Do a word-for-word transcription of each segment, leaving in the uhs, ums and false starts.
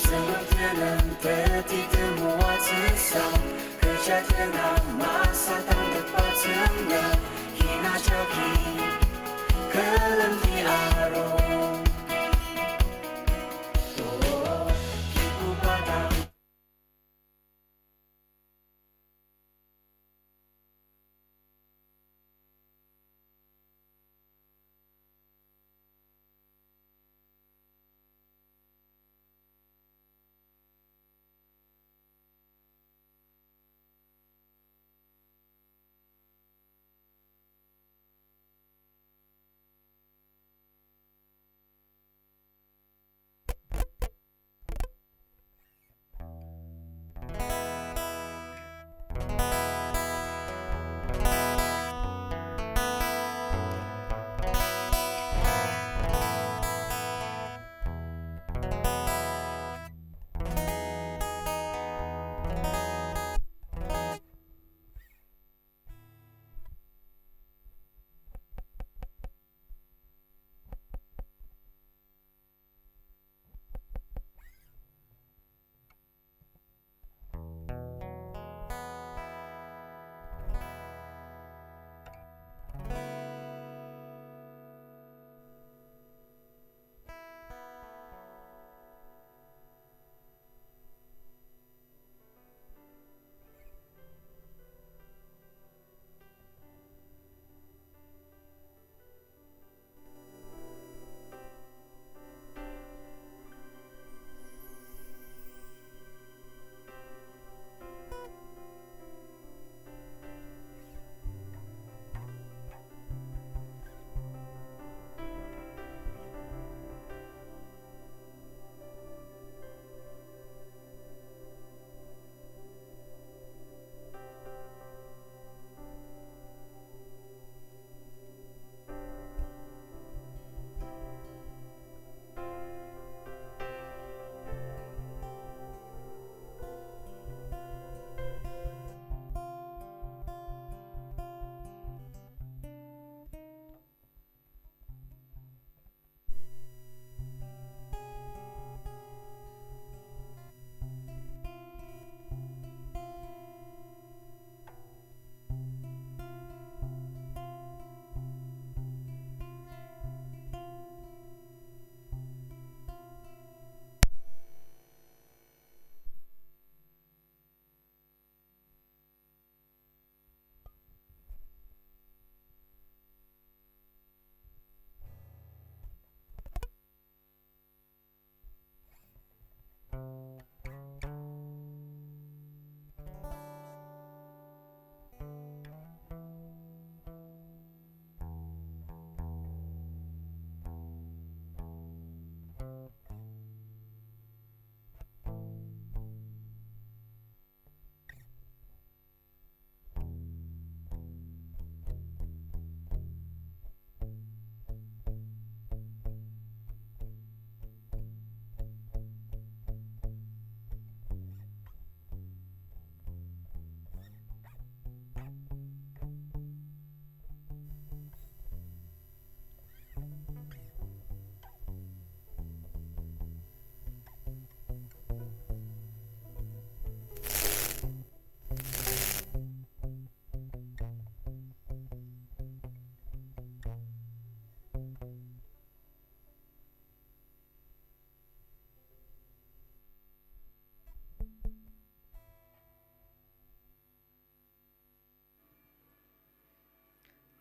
Sünung tenüng teti temoatsüsa, kecha tenüng masatang tepatsemna, kina jagi külemdi arung. Oh, kibuba dang.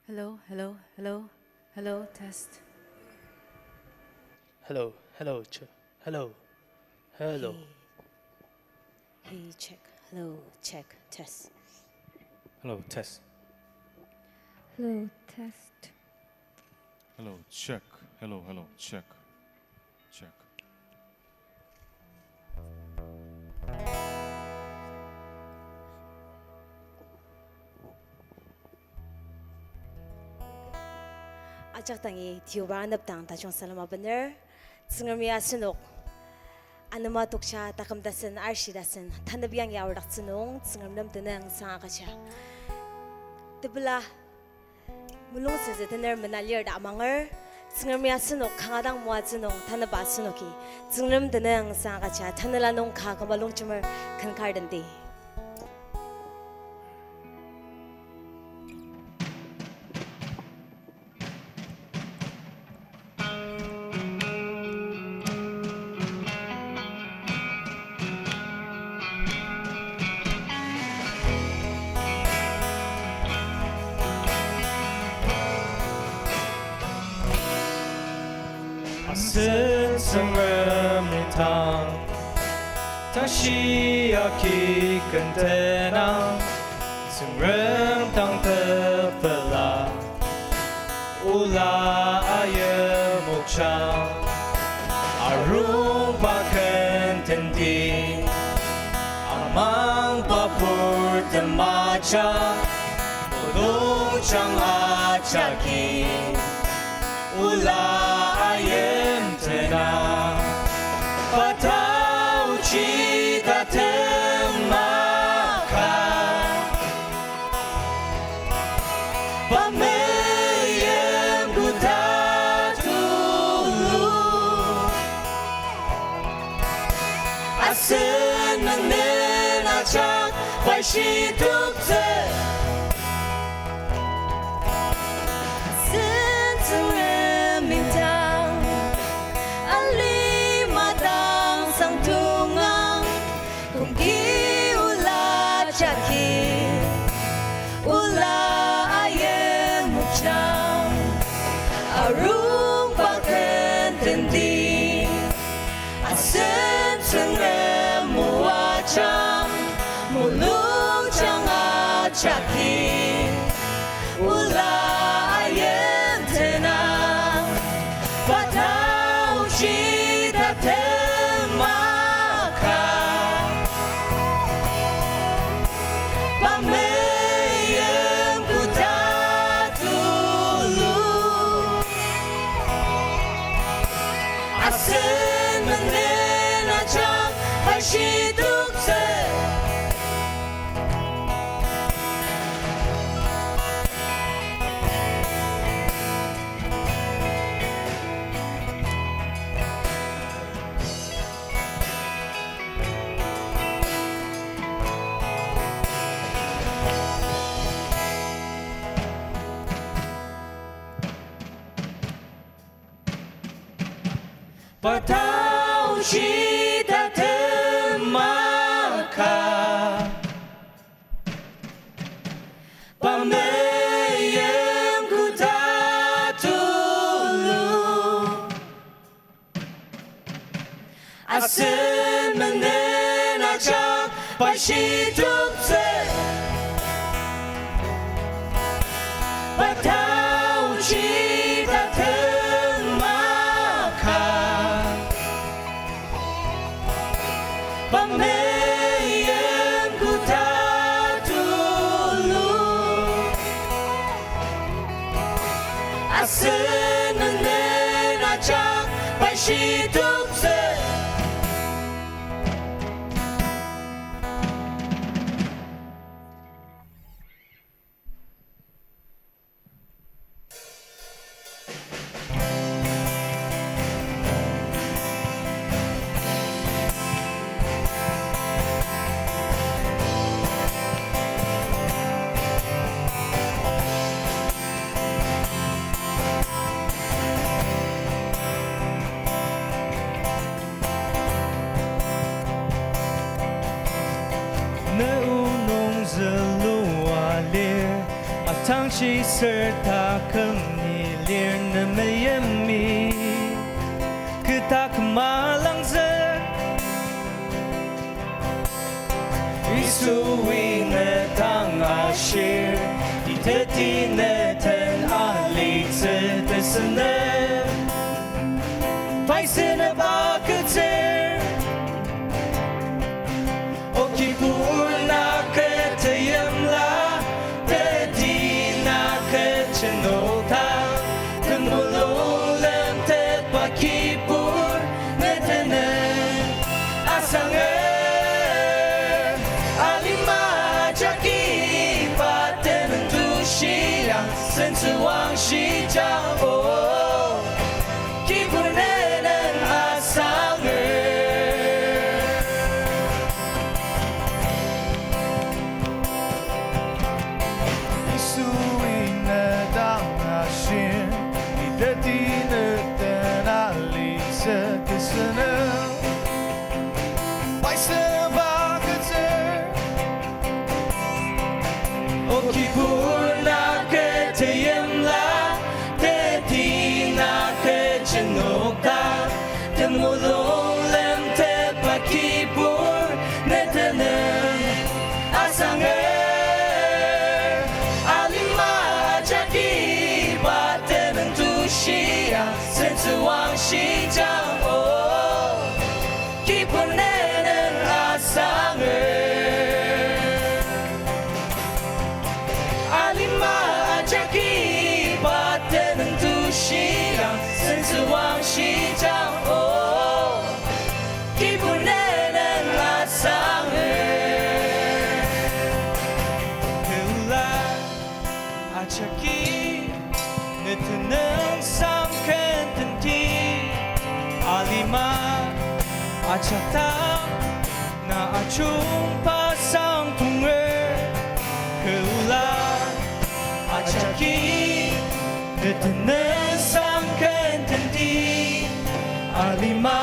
Hello, hello, hello, hello, test. Hello, hello, ch-, hello, hello. Hey. Hey, check. Hello, check, test. Hello, test. Hello, test. Hello, check. Hello, hello, check. Check. Ajak dangi tiuba anepdang tajung salem abener. Tsüngremi asenok anema tokja taküm tasen, arshi tasen, tanep yangi aordaktsü nung Tsüngrem nem tenüngsang agüja. Tepela mulung senzü tener mena lir ta amanger, Tsüngremi asenok kanga dang moatsü nung tanep asenoki Tsüngrem tenüngsang agüja, tanela nung ka küma longjemer ken kar tendi. Asen Tsüngrem indang, tashi agi ken tenang, Tsüngrem dang tepela, ola ayimokja, arungba ken tendi, amangba pur temaja, mulungjang ajaki, ola ayim tenang, pa taoji tatem maka, pa meim koda tulu. Asen menen ajak pai shitoktsü. Asen Tsüngrem indang, alima dang sangtungang, kongki ola jagi, ola ayimokjang, arungba ken tendi, asen Tsüngrem moajang, mulungjang ajaki, ola ayim tenang, pa taoji tatem maka, pa meim koda tulu. Asen menen ajak pai shitoktsü. Pa taoji tatem maka, pa meim koda tulu. Asen menen ajak pai shitoktsü. Pa taoji tatem maka, pa meim koda tulu. Asen menen ajak pai shitoktsü. Ne o nung zülua lir, atangji ser taküm ni lir ne meyimi. Kü Taküm alangzük, Yisui ne dang ashir, iteti ne den alitsü tesüner, paisünep agütsür. O kibur na kü teimla, teti na kü jenokta, temulung lemtetba kibur ne tenüng asanger. Alima ajaki pa tenüng tushiang, sentsüwang shijang o, kibur ne nüng asanger. Yisui ne dang ashir, iteti ne den alitsü tesüner, paisünep agütsür. O kibur na kü teimla, teti na kü jenokta, temulung lemtetba kibur ne tenüng asanger. Alima ajaki pa tenüng tushiang, sentsüwang shijang o, kibur ne nüng asanger. Alima ajaki pa tenüng tushiang, sentsüwang shijang o, kibur ne nüng asanger. Kula ajaki ne tenüng sangken tenti, alima ajak dang na ajungba sang tonger. Kula ajaki ne tenüng sangken tenti, alima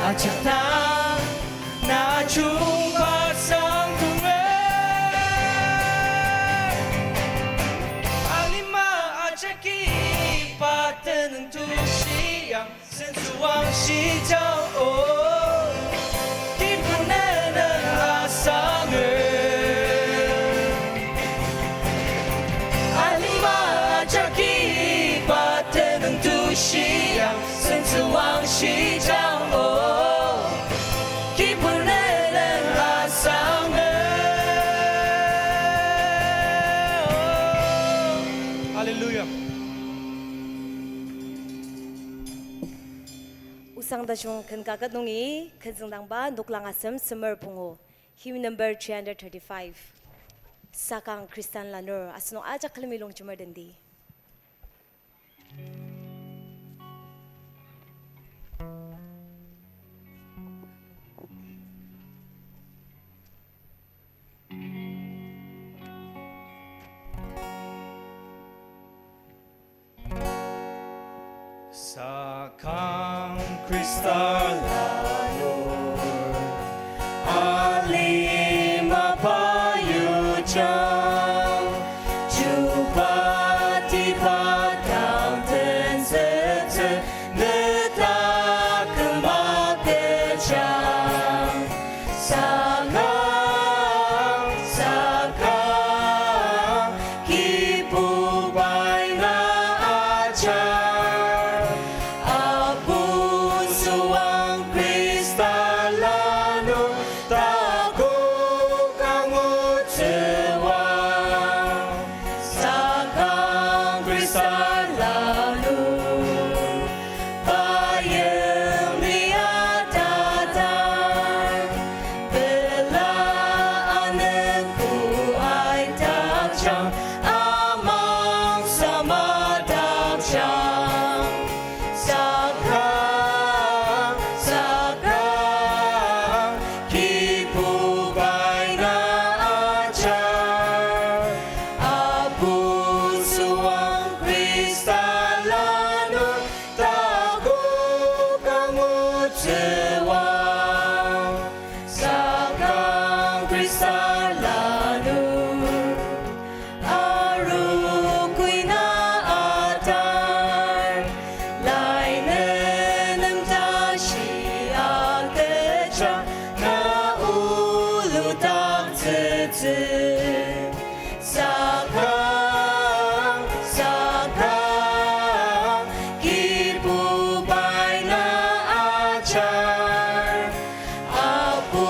ajak dang na ajungba sang tonger. Alima ajaki pa tenüng tushiang, sentsüwang shijang o, kibur ne nüng asanger. Alima ajaki pa tenüng tushiang, sentsüwang shijang o, kibur ne nüng asanger. Hallelujah. Osang tajung ken kaket nungi, ken züngdangba noklang asem semer pungu. Hymn number three hundred thirty-five. Sakang Khristan lanur, asenok ajak külemi longjemer tendi. Sakang Khrista lanur, alima pa yujang, chubatiba dang tenzüktsü, ne taküm agüjang. Sakang, sakang, Kibubai na ajar, Apu Süwang Khrista lanur, takok angutsüwa. Sakang Khrista lanur, pa yimli atatar, pela anogo aidakjang, amang samadakjang. Sakang, sakang, Kibubai na ajar, Apu Süwang Khrista lanur, takok angutsüwa. Sakang Khrista lanur, arogoi na atar, lai nenen Tsütsü, sakang, sakang, Kibubai na ajar. Apu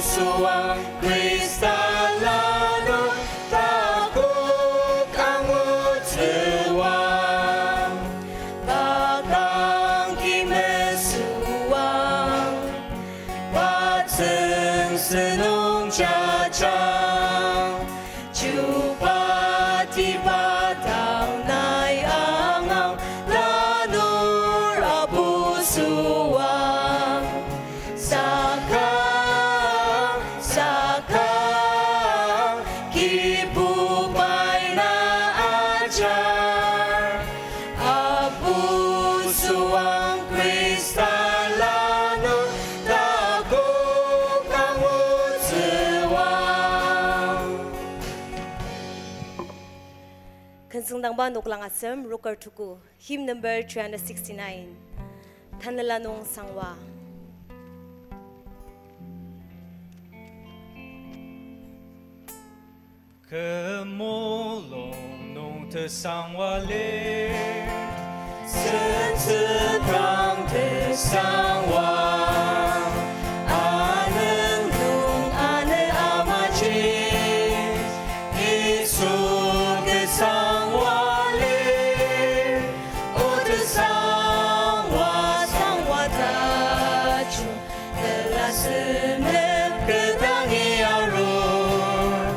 Suang Khrista lanur takok angutsüwa. Pa kangki mesüang, pa tsüngsü nung jajang, chubatiba dang nai angang lanur Apu Suang. Sakang, sakang, Kibubai na ajar. Apu Suang Khrista lanur takok angutsüwa. Kensüngdangba noklang asem, roker tuku, hymn number three hundred sixty-nine. Tanela nung sangwa. Kü mulung nung tesangwa lir, sentsüprang tesangwa, anüng nung anü amaji, Yisu tesangwa lir, o tesangwa sangwa tajung. Pela senep kü dangi arur,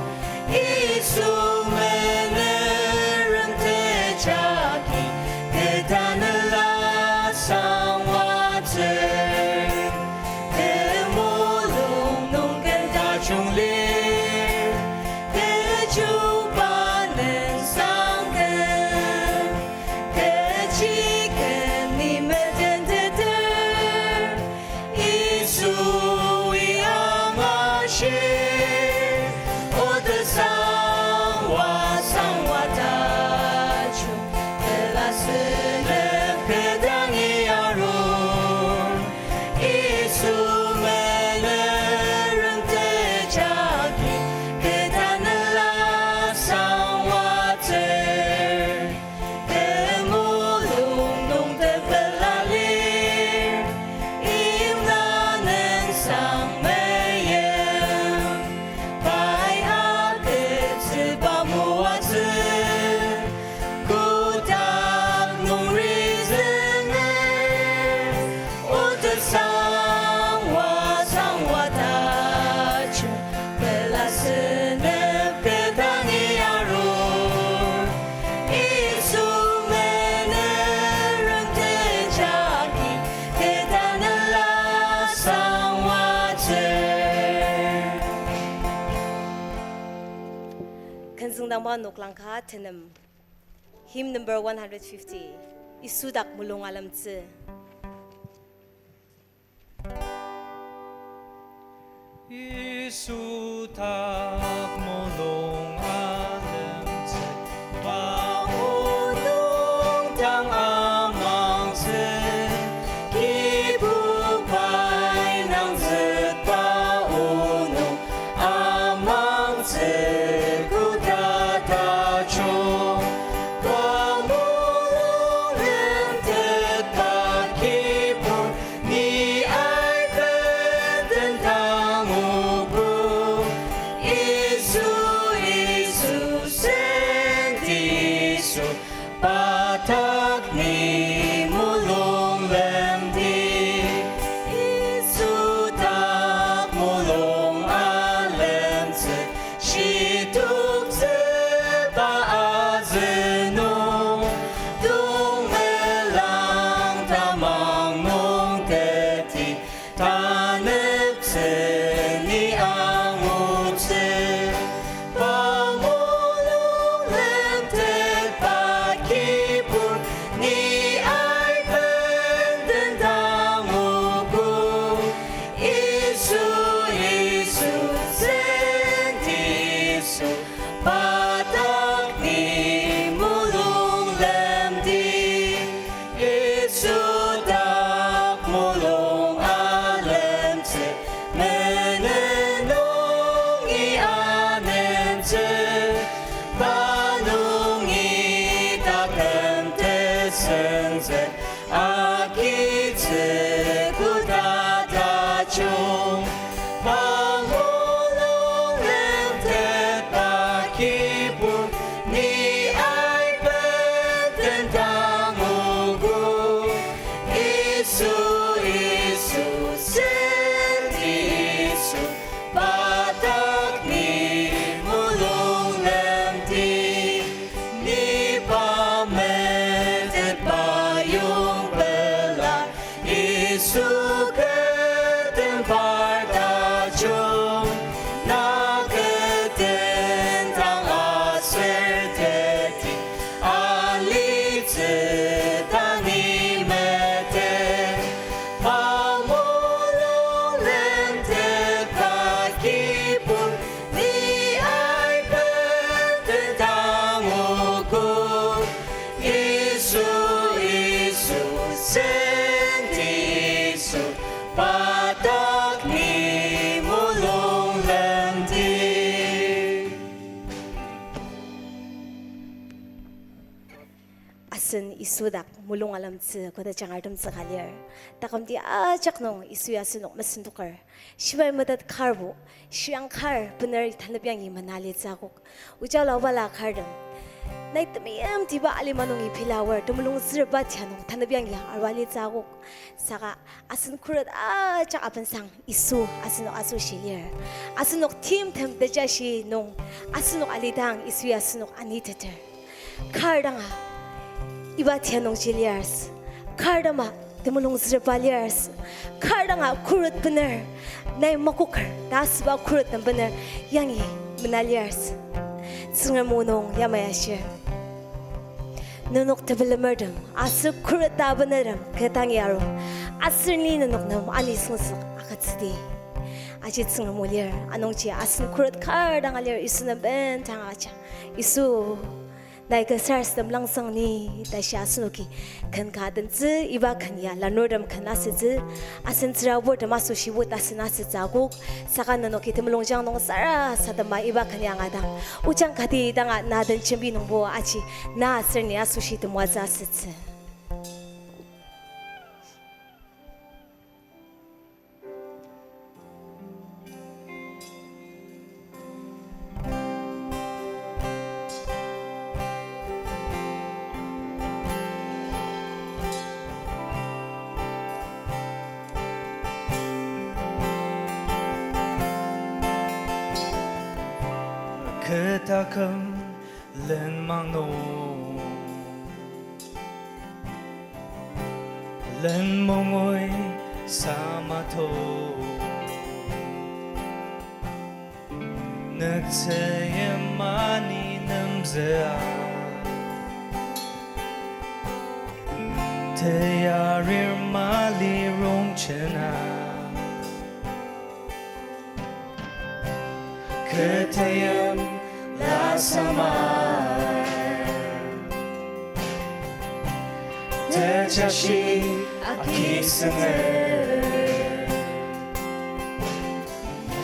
Yisu menerem tejagi, kü tanela sangwatsür. Temulung nung ken tajung lir, kechuba nüngsang ken, kechi ken ni metenteter, Yisui angashi, o tesangwa sangwa tajung, pela senep kü dangi arur, Yisu menerem tejagi, kü tanela sangwatsür. Temulung nung tepela lir, imla nüngsang meyim, pai agütsüba moatsü, kotak nung rizünger, o tesangwa sangwa tajung, pela senep kü dangi arur, Yisu menerem tejagi, kü tanela sangwatsür. Kensüngdangba noklang ka tenem. Hymn number one hundred fifty. Yisu dak mulung alemtsü. Yisu dak mulung alemtsü, pa o nung dang amangtsü, Kibubai nangzükba o nung amangtsü koda tajung. Pa mulung lemtetba Kibur, ni aika den dangogo. Yisu, Yisu, senti Yisu, pa dak ni mulung lemdi. Yisu dak mulung alemtsü, shi Sen Yisu dak mulung alemtsü koda jangartemtsü ka lir. Takümti ajak nung Yisu ya asenok mesentoker. Shibai metet karbo, shirang kar bener tanep yangi mena alitsü akok. Ojala obala kartem, nai temeimtiba alima nungi pelaor temulung zürba tia nung tanep yangi arua alitsü akok. Saka asen khuret ajak apensang Yisu asenok asoshi lir. Asenok timtem tejashi nung asenok alidang Yisu ya asenok aniteter. Kar danga iba tia nungji liasü. Kar danga temulung zürba liasü. Kar danga khuret bener, nai makoker ta asüba khuret nem bener yangi mena liasü. Tsüngrem o nung yamai ashir. Nenok tepelemertem aser khuret ta benertem kü dangi aru, aser ni nenok nem ani süngzük agütsüdi. Aji Tsüngrem o lir, anungji asen khuret kar danga lir Yisu nem bendang aja. Yisu, nai kü sarasadem langsang ni tashi asenoki ken ka tentsü, iba ken ya lanurtem ken asütsü, asen tsüraburtem asoshi wot asen asütsü akok, saka nenoki temulungjang nung sarasadema iba ken ya angadang, ojang kati danga na den jembi nungbo aji na aser ni asoshi temoatsü asütsü. Kü taküm lenmang nung, len mongoi samato, nüktsü yimani nemzüa, teyarir mali rongchena. Kü teim la samar, tejashi akisünger,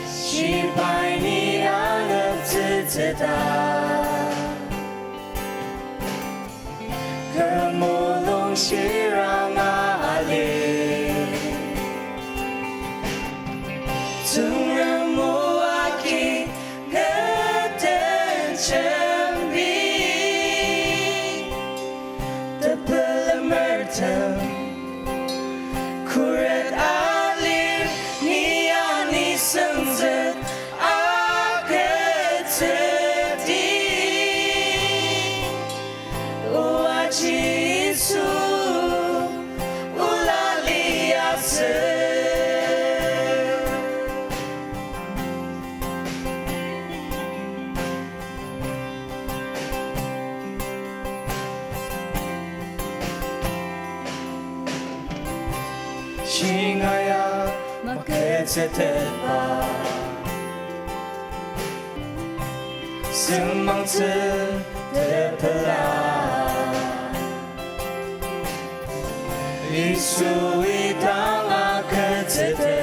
shibai ni aneptsütsüta. Kü mulung shiranga ali, Tsüngrem o agi kü den jembi. Tepelemertem khuret alir, ni ani süngzük agütsüdi. O aji Yisu, ola liasü. Shinga ya maketsütetba, sengmangtsü tepela, Yisui dang agütsütet.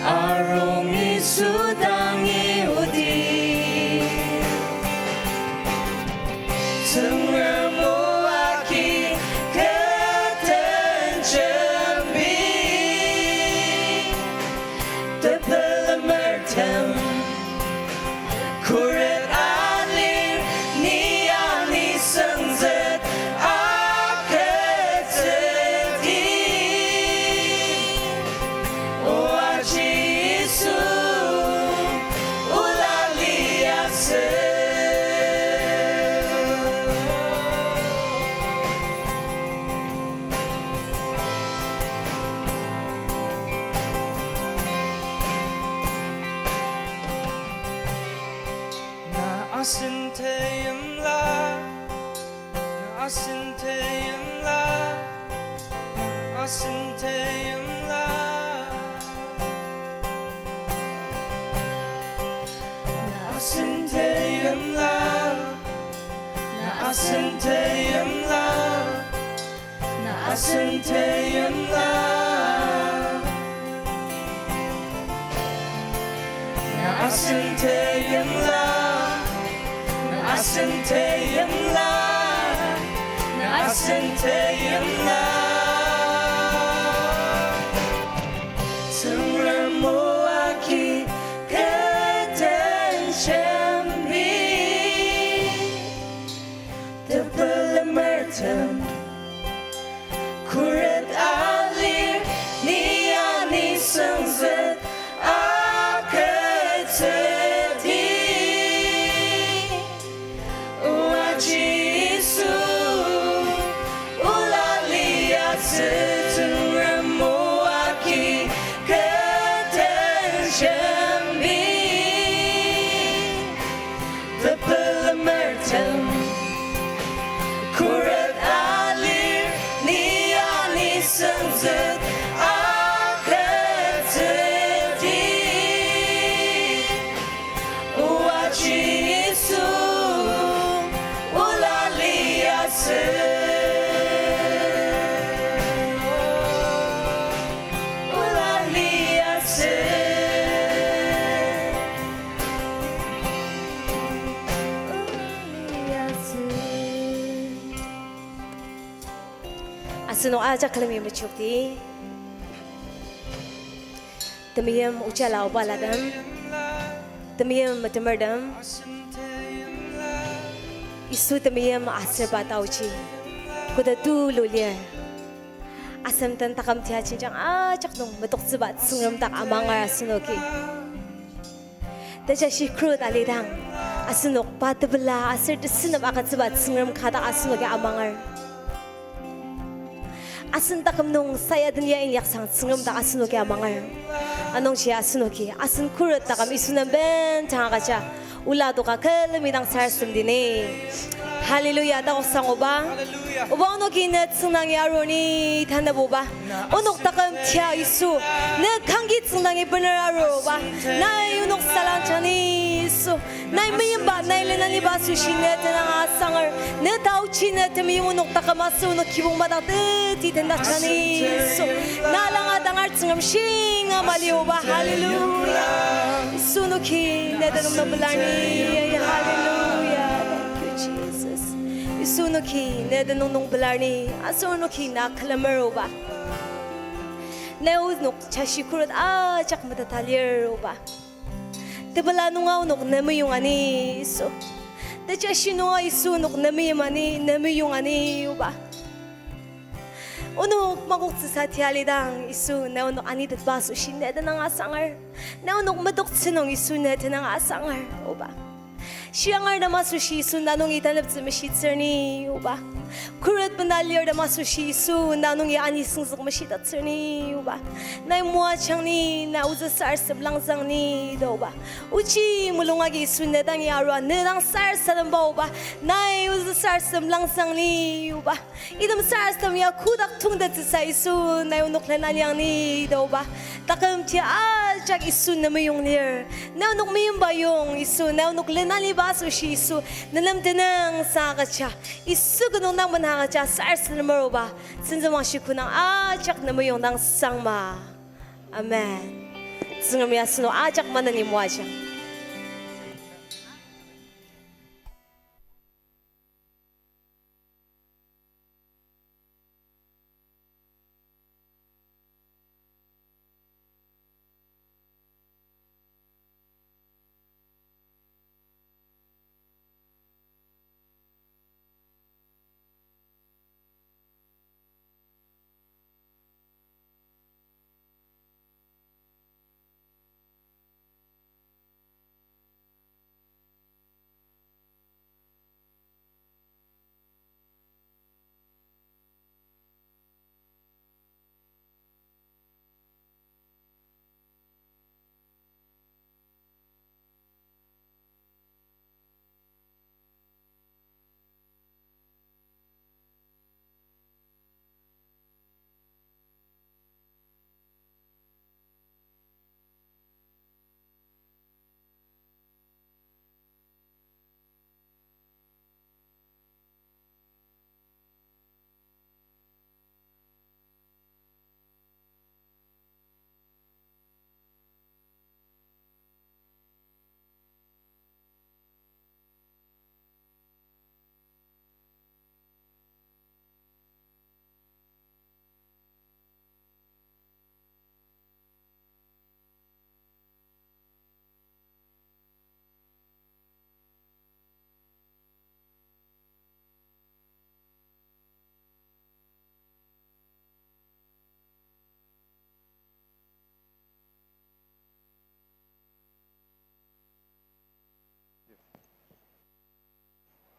Arung Yisu dangi odi. Tsüngrem o agi kü den jembi. Tepelemertem khuret alir, ni ani süngzük agütsüdi. O aji Yisu, ola liasü. Na asen teimla, na asen teimla, na asen teimla. Na asen teimla, na asen teimla, na asen teimla. Na asen teimla, na Asen teimla, asen teimla. Tsüngrem o agi kü den jembi. Tepelemertem khuret alir, ni ani süngzük agütsüdi. O Aji Yisu, ola liasü, Tsüngrem o agi kü den jembi. Tepelemertem khuret alir, ni ani süngzük agütsüdi. O Aji Yisu, ola liasü, ola liasü, ola liasü. Asenok ajak külemi mechokdi. Temeim ojala obalatem, temeim metemertem, Yisu temeim aserba taoji koda tulu lir. Asem den taküm tia jenjang ajak nung metoktsüba Tsüngrem dak amangar asenoki. Tejashi khuret alidang, asenok pa tepela aser tesünem agütsüba Tsüngrem ka dak asenoki amangar. Asen taküm nung sayadenya inyaksang Tsüngrem dak asenoki amangar. Anungji asenoki asen khuret taküm Yisu nem bendang agüja, ola doka külemi dang sarasademdi ni. Hallelujah, takoksang Oba. Oba, onoki ne tsüngdangi arur ni tanübo ba. Onok taküm tia Yisu, ne kangki tsüngdangi bener arur Oba. Nai onok salangja ni Yisu. Nai meimba, nai lenaniba asoshi ne tenüng asanger. Ne taochi ne temeim onok taküm aser onok kibong madak teti tendakja ni Yisu. Na langa dangar Tsüngrem shinga mali Oba. Hallelujah. Yisu, onoki ne tenüng nung pelar ni. Hallelujah. Thank you, Jesus. Yisu, onoki ne tenüng nung pelar ni. Aser onoki na külemer Oba. Nai onok jashi khuret ajak meteta lir Oba. Tepela nunga onok ne meyong ani Yisu. Tejashi nunga Yisu onok ne meyong ani, ne meyong ani Oba. Onok makoktsüsa tia alidang Yisu, nai onok anitetba asoshi ne tenüng asanger. Nai onok metoktsü nung Yisu ne tenüng asanger Oba. Shiangar nem asoshi Yisu na nungi taneptsü meshitsür ni Oba. Khuret bena lir nem asoshi Yisu na nungi ani süngzük meshitettsür ni Oba. Nai moajang ni, nai ozü sarasadem langzang ni ta Oba. Ochi mulung agi Yisu ne dangi arua, ne dang sarasademba Oba. Nai ozü sarasadem langzang ni Oba. Item sarasadem ya kodak tongtettsüsa Yisu, nai onok lenaliang ni ta Oba. Taküm tia ajak Yisu ne meyong lir. Nai onok meimba yong Yisu, nai onok lenaliba asoshi Yisu, ne nem tenüngsang agüja, Yisu ki nung dang bena agüja sarasademer Oba. Senzüwangshi kü nung ajak ne meyong dang sangma. Amen. Tsüngremi asenok ajak maneni moajang.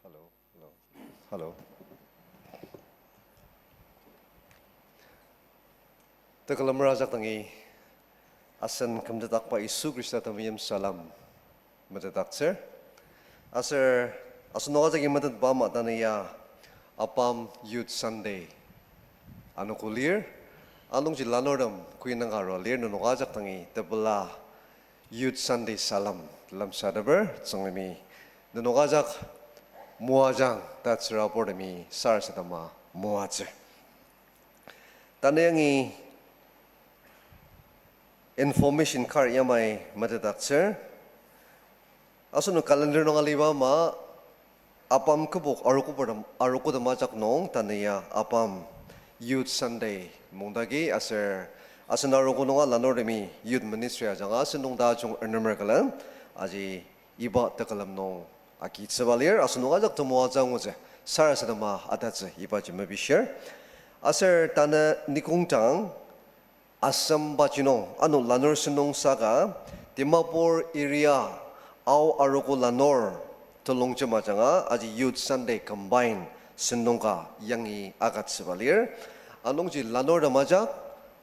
Hello, hello, hello. Tekülemer ajak dangi asen kümtetdakba Yisu Khrista temeim salem metetdaktsür. Aser asenok ajaki metetba ama tanü ya ABAM Youth Sunday anogo lir. Anungji lanurtem kuinanga arua lir, nenok ajak dangi tepela Youth Sunday salem lemsateper. Tsüngremi nenok ajak moajang ta tsüraburtemi sarasadema moatsür. Tanü yangi information kar yamai metetdaktsür. Asenok calendar nung aliba ama ABAM kübok arogotem, arogotem ajak nung tanü ya ABAM Youth Sunday mungdagi aser asen arogo nunga lanurtemi youth ministry ajanga asen nung tajung enemer külen aji iba tekülem nung agitsüba lir. Asenok ajak temoatsü angutsü, sarasadema atatsü ibaji mepishir. Aser tanü nikongtang asembaji nung, ano lanur sentong saka, Dimapur area Ao arogo lanur telongjem ajanga aji Youth Sunday combine sentong ka yangi agütsüba lir. Anungji lanurtem ajak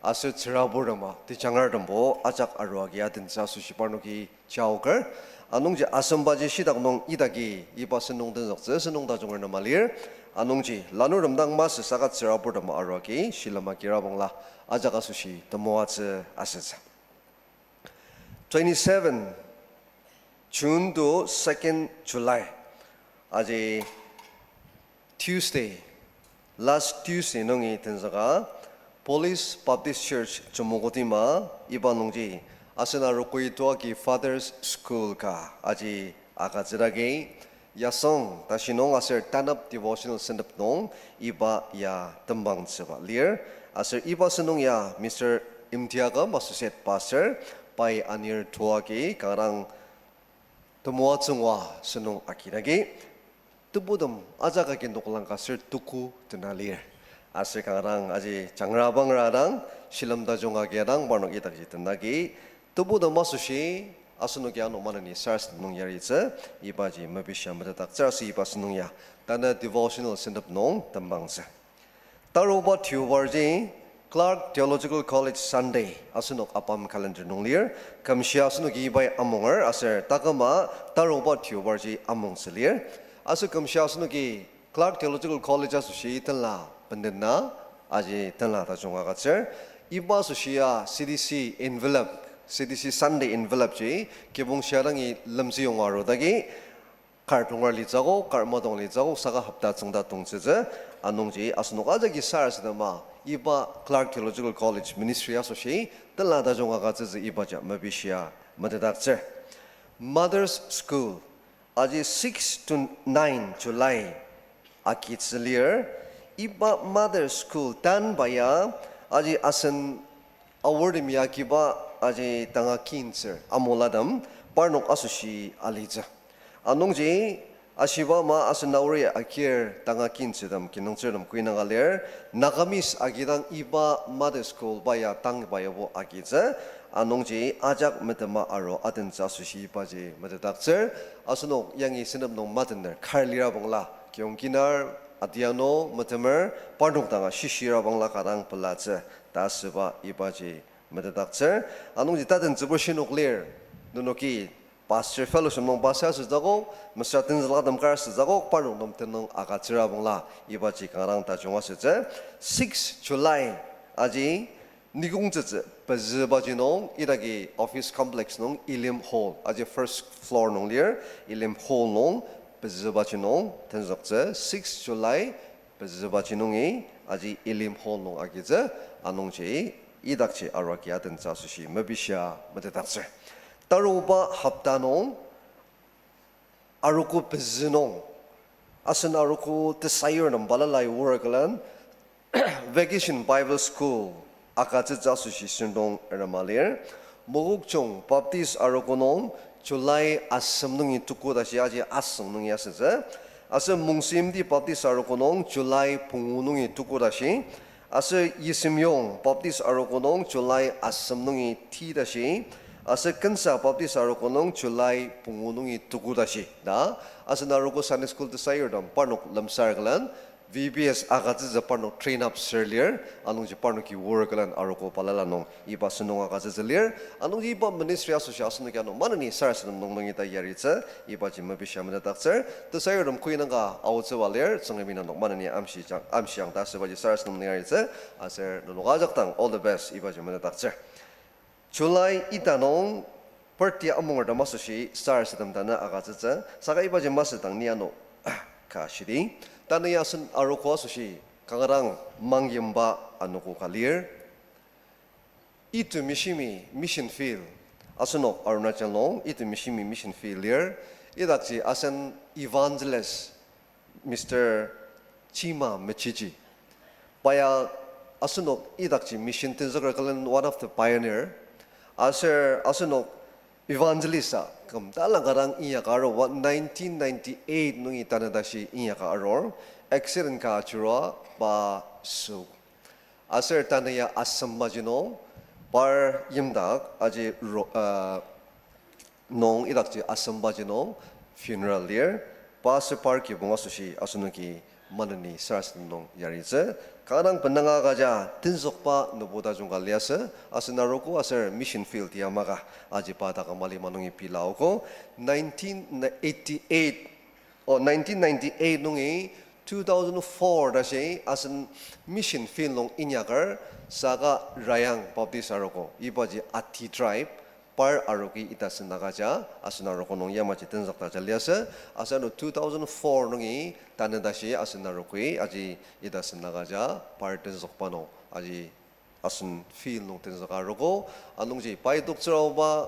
aser tsüraburtema tejangertembo ajak arua agi adentsü asoshi parnoki jaoker. Anungji asembaji shitak nung idaki iba sentong tenzüktsü sentong tajung ernema lir. Anungji lanurtem dang masü saka tsüraburtema arua agi shilem agirabangla ajak asoshi temoatsü asütsü. Twenty-seven June to second July, aji Tuesday, last Tuesday nungi tenzüka, Police Baptist Church Chümoukedima, iba nungji asen arogoi toagi Father's School ka aji agütsüdagi, yasüng tashi nung aser tanep devotional sentep nung iba ya tembangtsüba lir. Aser iba sentong ya Mister Imtiakam, Associate Pastor, pai anir toagi kanga dang temoatsü ngua sentong agidagi, tebutem ajak agi noklang ka aser tuku tena lir. Aser kanga dang aji jangrabangra dang, shilem tajung agi dang parnok idakji tenagi, tebutem asoshi, asenoki ano maneni sarasadem nung yaritsü, ibaji mepishia metetdaktsür aser iba sentong ya tanü devotional sentep nung tembangtsü. Taruba Deobarji Clark Theological College Sunday asenok ABAM calendar nung lir, kümshia asenoki ibai amunger aser taküma taruba Deobarji amungtsü lir. Aser kümshia asenoki Clark Theological College asoshi tenla bendena, aji tenla tajung agütsür. Iba asoshi ya C D C envelope, C D C Sunday envelope ji kibong shia dangi lemsüyonga arudagi, kar tonger litsü akok, kar madong litsü akok, saka hopta tsüngda tongtsütsü. Anungji asenok ajaki sarasadema iba Clark Theological College Ministry asoshi tenla tajung agütsütsü ibaji mepishia metetdaktsür. Mother's School, aji six to nine July agitsü lir. Iba Mother's School tanba ya aji asen aortemi agiba aji tanga kintsür amulatem parnok asoshi alitsü. Anungji ashiba ama asen aori agir tanga kintsütem kinungtsürtem kuinanga lir. Nagamese agidang iba Mother's School ba ya tangba yabo agitsü. Anungji ajak metema aru adentsü asoshi ibaji metetdaktsür. Asenok yangi sentep nung matener kar lirabangla kiyong kinar, adianu, metemer, parnok danga shishirabangla kadang pelatsü ta asüba ibaji metetdaktsür. Anungji tatentsübo shinok lir, nenoki pastor fellowship nung pastor asütsü akok, mesüra tenzükatem kar asütsü akok, parnok nem tenüng agütsürabangla ibaji kanga dang tajung asütsü. Six July, aji nikongtsütsü pezübaji nung idaki office complex nung Elim Hall, aji first floor nung lir, Elim Hall nung pezübaji nung tenzüktsü. Six July pezübaji nungi aji Elim Hall nung agitsü. Anungji idakji aruaki adentsü asoshi mepishia metetdaktsür. Taruba hopta nung arogo pezü nung, asen arogo tesayur nem balala iwor külen Vacation Bible School agütsütsü asoshi sentong erema lir. Mokokchung Baptist arogo nung July asem nungi tuku tashi, aji asüng nungi asütsü. Aser Mongsenyimti Baptist arogo nung July pungu nungi tuku tashi. Aser Yisemyong Baptist arogo nung July asem nungi ti tashi. Aser Kensa Baptist Arogo nung July pungu nungi tuku tashi ta, asen arogo Sunday school tesayurtem parnok lemsar külen, V B S agütsütsü parnok train up sür lir, anungji parnoki wor külen arogo balala nung iba sentong agütsütsü lir, anungji iba ministry asoshi asenoki ano maneni sarasadem nung nungi ta yaritsü, ibaji mepishia metetdaktsür, tesayurtem koinangka aotsüba lir, Tsüngremi nenok maneni amshi jang, amshiang ta asübaji sarasadem nung yaritsü, aser nenok ajak dang all the best, ibaji metetdaktsür. July ita nung party amungertem asoshi sarasadem tanü agütsütsü, saka ibaji masü dang ni ano ka shidi. Tanü ya asen arogo asoshi kanga dang mangyimba anogo ka lir. Itu Mishimi Mission Field, asenok Arunachal nung Itu Mishimi Mission Field lir. Idakji asen evangelist Mister Chima Mechiji. Pa ya asenok idakji mission tenzüker külen one of the pioneer. Aser asenok evangelist a küm talang ka dang inyaka arur, nineteen ninety-eight nungi tanü tashi inyaka arur. Accident ka ajurua pa sü. Aser tanü ya asembaji nung par yimdak aji ro-, uh, nung idakji asembaji nung funeral lir, pa aser par kibong asoshi asenoki maneni sarasadem nung yaritsü. Kanga dang benanga agüja tenzükba nübu tajung ka liasü, asen arogo aser mission field yamaka aji pa taküm alima nungi pila ogo. Nineteen eighty-eight, oh, nineteen ninety-eight nungi two thousand four tashi asen mission field nung inyaker, saka Rayang Baptist arogo, ibaji Ati tribe, par arogi ita sen agüja, asen arogo nung yamaji tenzükta ja liasü, aser ano two thousand four nungi tanü tashi asen arogoi aji ita sen agüja, par tenzükba nung aji asen field nung tenzüka arogo, anungji pai toktsüra oba,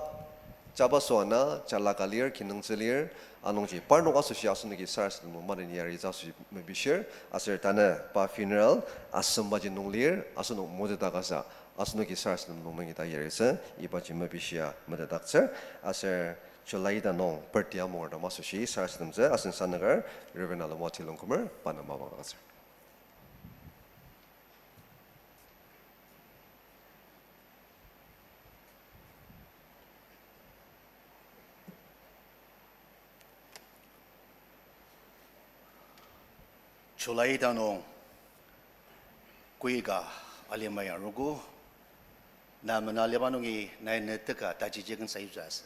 jabaso ana, jala ka lir, kinungtsü lir, anungji parnok asoshi asenoki sarasadem nung maneni yaritsü asoshi mepishir, aser tanü pa funeral asembaji nung lir, asenok motetdakasa, asenoki sarasadem nung nungi ta yaritsü, ibaji mepishia metetdaktsür, aser July ita nung birthday amungertem asoshi sarasademtsü, asen sanaker Reverend Alomati Longkumer, pa nem mapang agütsür. July ita nung koika alima ya arogo, na mena aliba nungi nai ne teka tajiji ken sayutsü asü.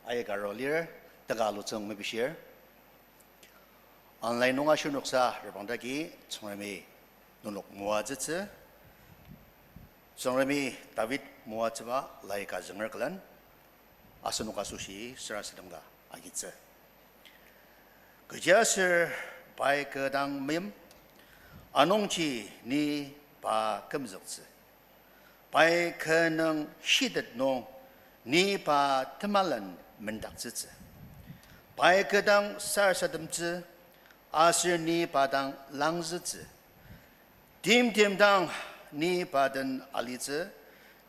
Aika aru lir, teka alutsüng mepishir. Online nunga shirnoksa reprangdaki Tsüngremi nenok moatsütsü. Tsüngremi David moatsüba lai ka zünger külen, asenok asoshi sarasademka agitsü. Kechiaser pai kü dang meim, anungji ni pa kümzüktsü. Pai kü nung shitet nung ni pa temelen mendaktsütsü. Pai kü dang sarasademtsü, aser ni pa dang langzütsü. Timtem dang ni pa den alitsü,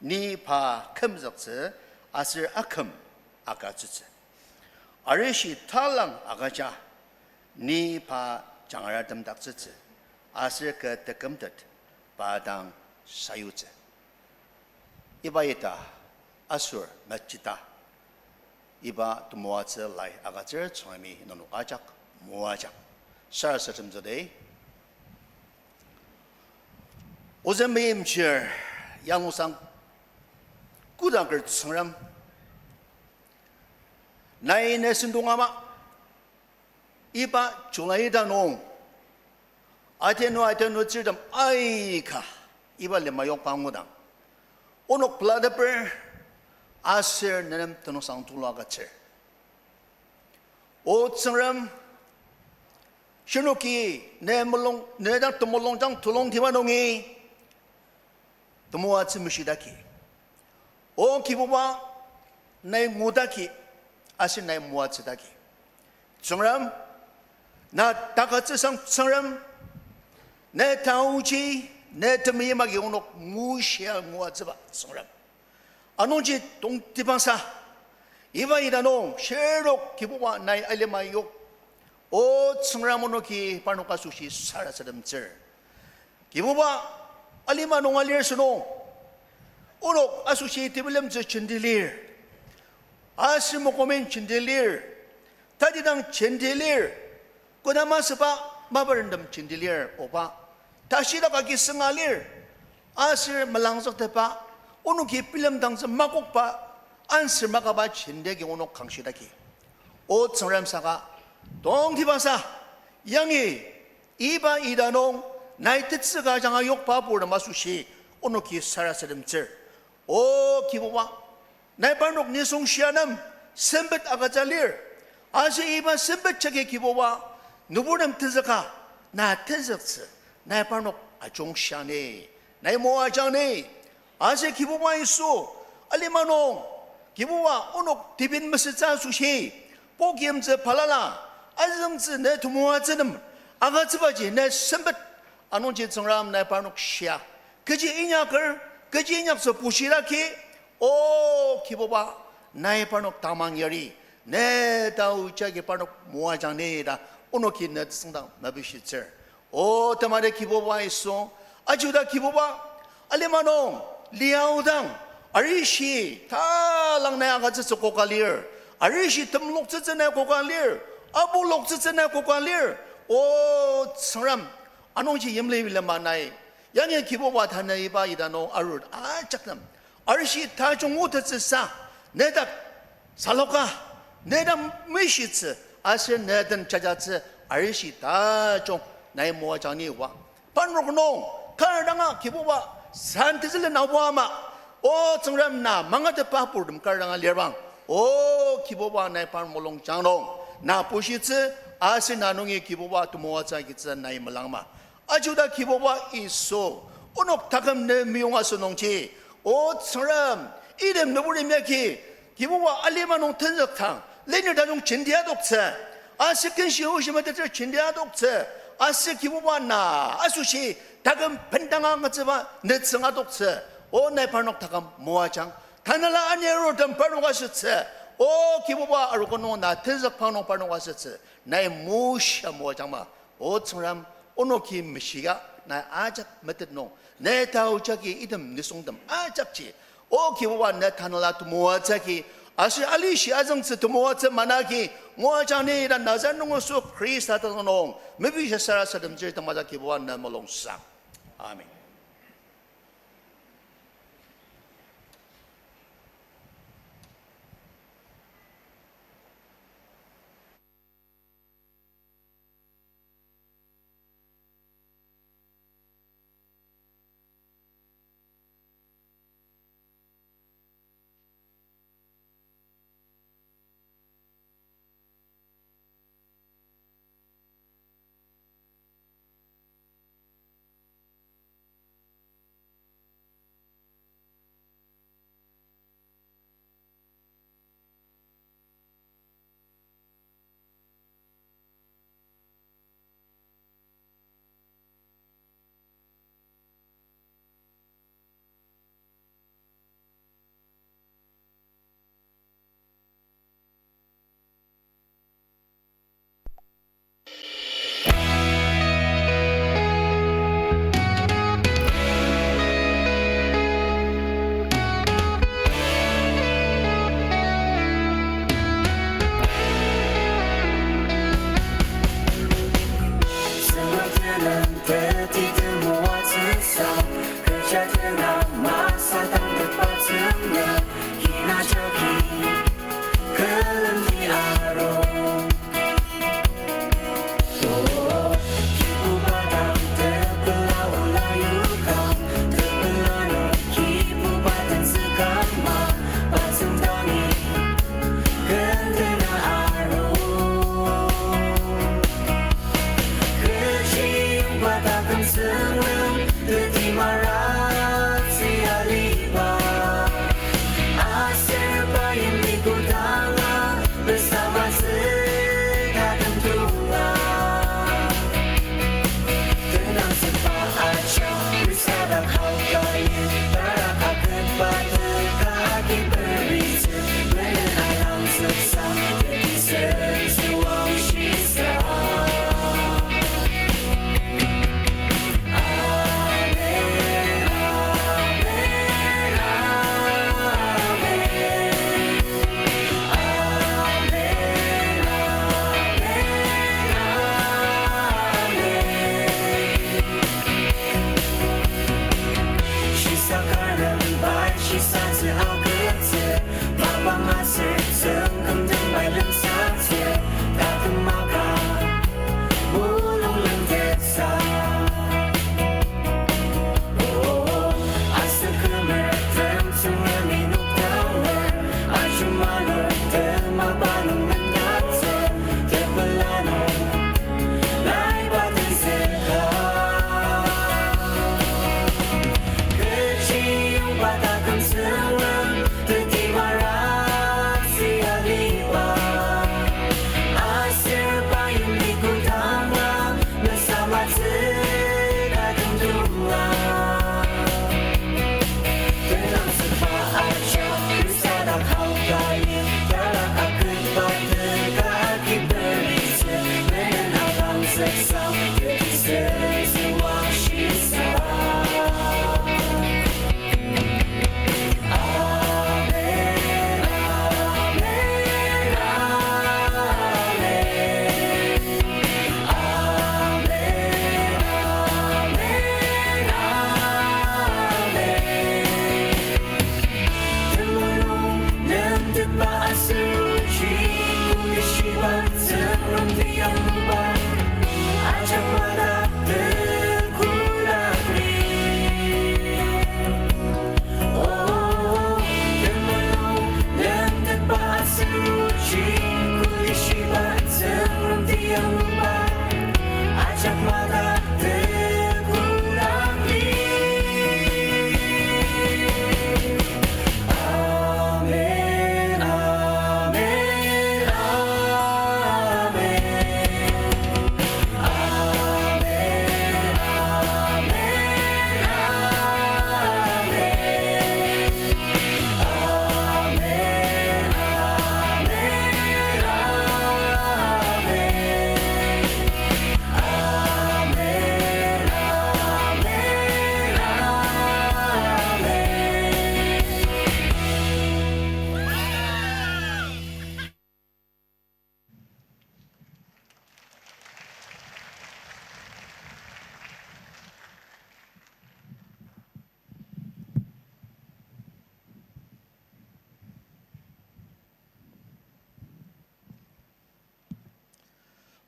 ni pa kümzüktsü, aser aküm agütsütsü. Arishi talang agüja, ni pa jangara temdaktsütsü, aser kü tekümtet pa dang sayutsü. Iba ita asür mejita, iba temoatsü lai agütsür Tsüngremi nenok ajak moajang. Sarasademtsü de. Ozü meimchir, yanglusang kodaker Tsüngrem, nai ne sentong ama, iba July ita nung, atenu atenu tsürtem aika, iba lima yokba ngudang, onok pelateper, aser nenem tenüngsang tulu agütsür. O Tsüngrem, shinoki ne mulung, ne dang temulungjang tulungtiba nungi temoatsü meshidaki, O Kibuba, nai ngudaki, aser nai moatsüdaki, Tsüngrem, na takütsüsang Tsüngrem, ne taoji, ne temeim agi onok ngushia nguatsüba Tsüngrem. Anungji tongtibangsa, iba ita nung shirnok Kibuba nai alima yok, O Tsüngrem, onoki parnok asoshi sarasademtsür. Kibuba, alima nung alir sünung, onok asoshi tebilemtsü jenti lir, aser mokomen jenti lir, tatidang jenti lir, kodama süba maparentem jenti lir, Oba. Tashidak agi sünga lir, aser melangzüktepa, onoki bilemdangtsü makokba, answer makaba jenti agi onok kangshidaki. O Tsüngrem saka, tongtibasa, yangi, iba ita nung, nai tetsüka ajanga yokba purtem asoshi, onoki sarasademtsür. O Kibuba, nai parnok nisung shia nem, sempet agütsü lir. Aser iba sempet jagi Kibuba, nüburtem tenzüka, na tenzüktsü, nai parnok ajungshia ni, nai moajang ni. Aser Kibuba Yisu, alima nung, Kibuba onok tebin mesütsü asoshi, pokimtsü balala, azüngtsü ne temoatsü nem, agütsübaji ne sempet, anungji Tsüngrem nai parnok shia. Kechi inyaker, kechi inyaktsü bushidaki, O Kibuba, nai parnok tamang yari, ne tao jagi parnok moajang ni ta, onoki ne tsüngdang mepishitsür. O temade Kibuba Yisu, ajuda Kibuba, alima nung, liaodang, arishi talang nai agütsütsü koka lir, arishi temloktsütsü nai koka lir, abuloktsütsü nai koka lir, O Tsüngrem, anungji yimli bilema nai, yangi Kibuba tanü iba ita nung arur ajak nem, arishi tajung otettsüsa, nedak saloka, nedak mishitsü, aser neden jajatsü, arishi tajung nai moajang ni Oba. Parnok nung, kar danga Kibuba, san tezülen aoba ama, O Tsüngrem na mangatetba purtem kar danga lirbang, O Kibuba nai parnok mulungjang nung, na bushitsü, aser na nungi Kibuba temoatsü agitsü nai melangma. Ajuda Kibuba Yisu, onok taküm ne meyong asünungji, O Tsüngrem, item nüburtem yagi, Kibuba alima nung tenzüktang, lenir tajung jenti adoktsü, aser kenshi oshi meteter jenti adoktsü, aser Kibuba na asoshi taküm bendanga agütsüba nütsüng adoktsü, O nai parnok taküm moajang, tanela anir arurtem parnok asütsü, O Kibuba arogo nung na tenzükba nung parnok asütsü, nai moshia moajangma, O Tsüngrem, onoki meshia, nai ajak metet nung, ne tao jagi item nisungtem ajakji, O Kibuba ne tanela temoatsü agi, aser alishi azüngtsü temoatsü managi, moajang ni ta Nazaret nung Yisu Khrista tenüng nung, mepishia sarasademtsür temajak Kibuba ne mulungsang. Amen.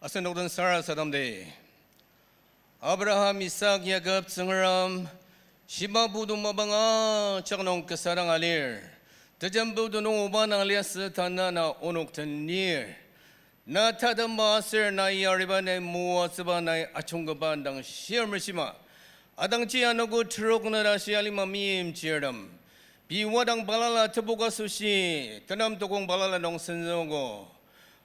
Asen nokden sarasademdi. Abraham, Isak, Yakob Tsüngrem, shiba putu mapang ajak nung kasa dang alir. Tejen putu nung oba nang liasü tanü na onok tenir. Na tatemba aser na yariba nai moatsüba nai ajungkaba dang shir meshima. Atangji anogo terok nüra shi alima meimchirtem. Pei wadang balala tepok asoshi, tenem tokong balala nung senzüogo.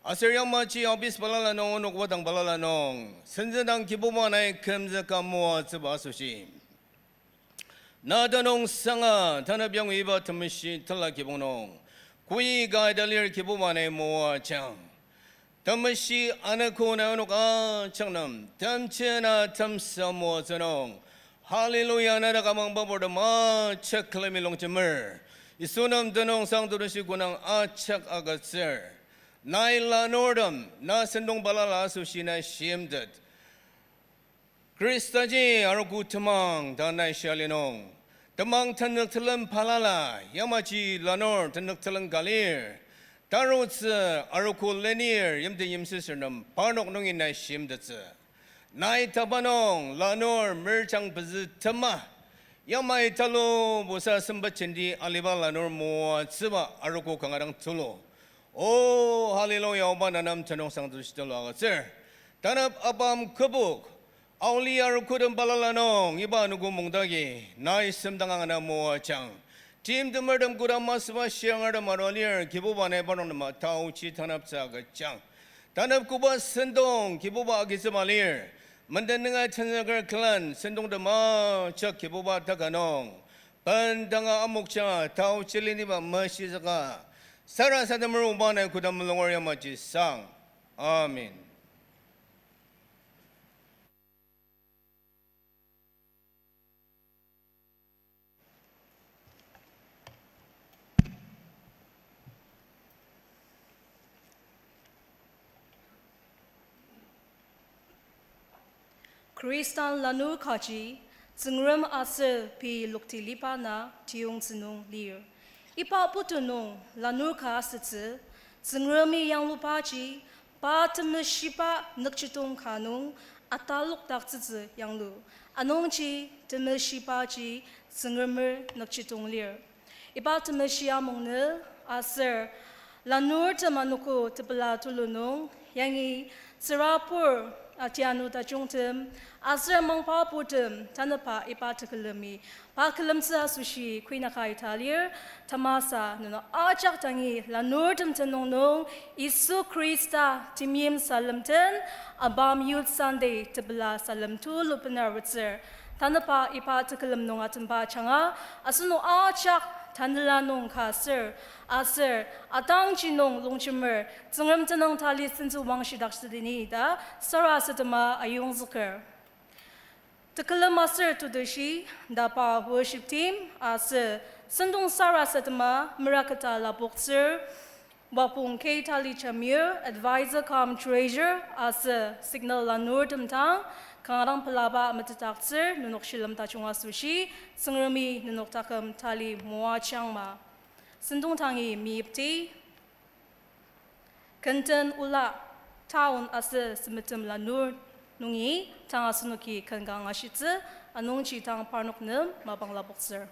Aser yamaji office balala nung, onok wadang balala nung, senzüdang Kibuba nai kümzüka moatsüba asoshi. Na tenüngsanga, tanü biang iba temeshi tela kibong nung. Kui ga ita lir Kibuba nai moajang. Temeshi anogo na onok ajak nem, temchena temsa moatsü nung. Hallelujah, na dak amangba purtem ajak külemi longjemer. Yisu nem tenüngsang turushi kunang ajak agütsür. Nai lanurtem, na sentong balala asoshi nai shimtet. Khristaji arogo temang ta nai shia li nung. Temang tenük telem balala, yamaji lanur tenük telem ka lir. Tarutsü arogo lenir yimti yimsüsür nem parnok nungi nai shimtettsü. Nai tapa nung lanur merjang pezü tema. Yamai talu busa semba jenti aliba lanur moatsüba arogo kanga dang tulu. O, hallelujah, oba na nem tenüngsang turushi tulu agütsür. Tanep apam kübok, aoli arogo tem balala nung, iba anogo mungdagi, nai semdang angana moajang. Timtemertem koda masüba shiangertem arua lir, Kibuba nai parnok nem taochi taneptsü agüjang. Tanep koba sentong, Kibuba agitsüba lir. Menden nunga tenzüker külen, sentong tema jak Kibuba taka nung. Bendanga amokja, taochi leniba meshizüka. Sarasademer oba nai koda mulunger yamaji sang. Amen. Khristan lanur kaji, Tsüngrem aser pei loktiliba na tiyongtsü nung lir. Iba putu nung lanur ka asütsü, Tsüngremi yanglubaji, pa temeshiba nükjidong ka nung atalokdaktsütsü yanglu. Anungji temeshibaji Tsüngremer nükjidong lir. Iba temeshi amung nü aser lanurtem anogo tepela tulu nung yangi tsürabur atianu tajungtem aser mangpapurtem tanüba iba tekülemi pa külemtsü asoshi kuinaka ita lir. Tamasa nenok ajak dangi lanurtem tenüng nung Yisu Khrista temeim salem den ABAM Youth Sunday tepela salem tulu bena arutsür. Tanüba iba tekülem nung atemba ajanga, asenok ajak tanela nung ka sür, aser atangji nung longjemer, Tsüngrem tenüng tali sentsü wangshidaktsüdi ni ta sarasadema ayongzüker. Tekülem aser tetushi, DABA worship team aser sentong sarasadema meraketa lapoktsür, Wapong K. Tali Jamir, Advisor cum Treasurer, aser signal lanurtem dang, kanga dang pelaba metetdaktsür, nenok shilem tajung asoshi, Tsüngremi nenok taküm tali moajangma. Sentong tangi meyipti, kenten ola, town aser semetem lanur nungi, tang asenoki ken ka angashitsü, anungji tang parnok nem mapang lapoktsür.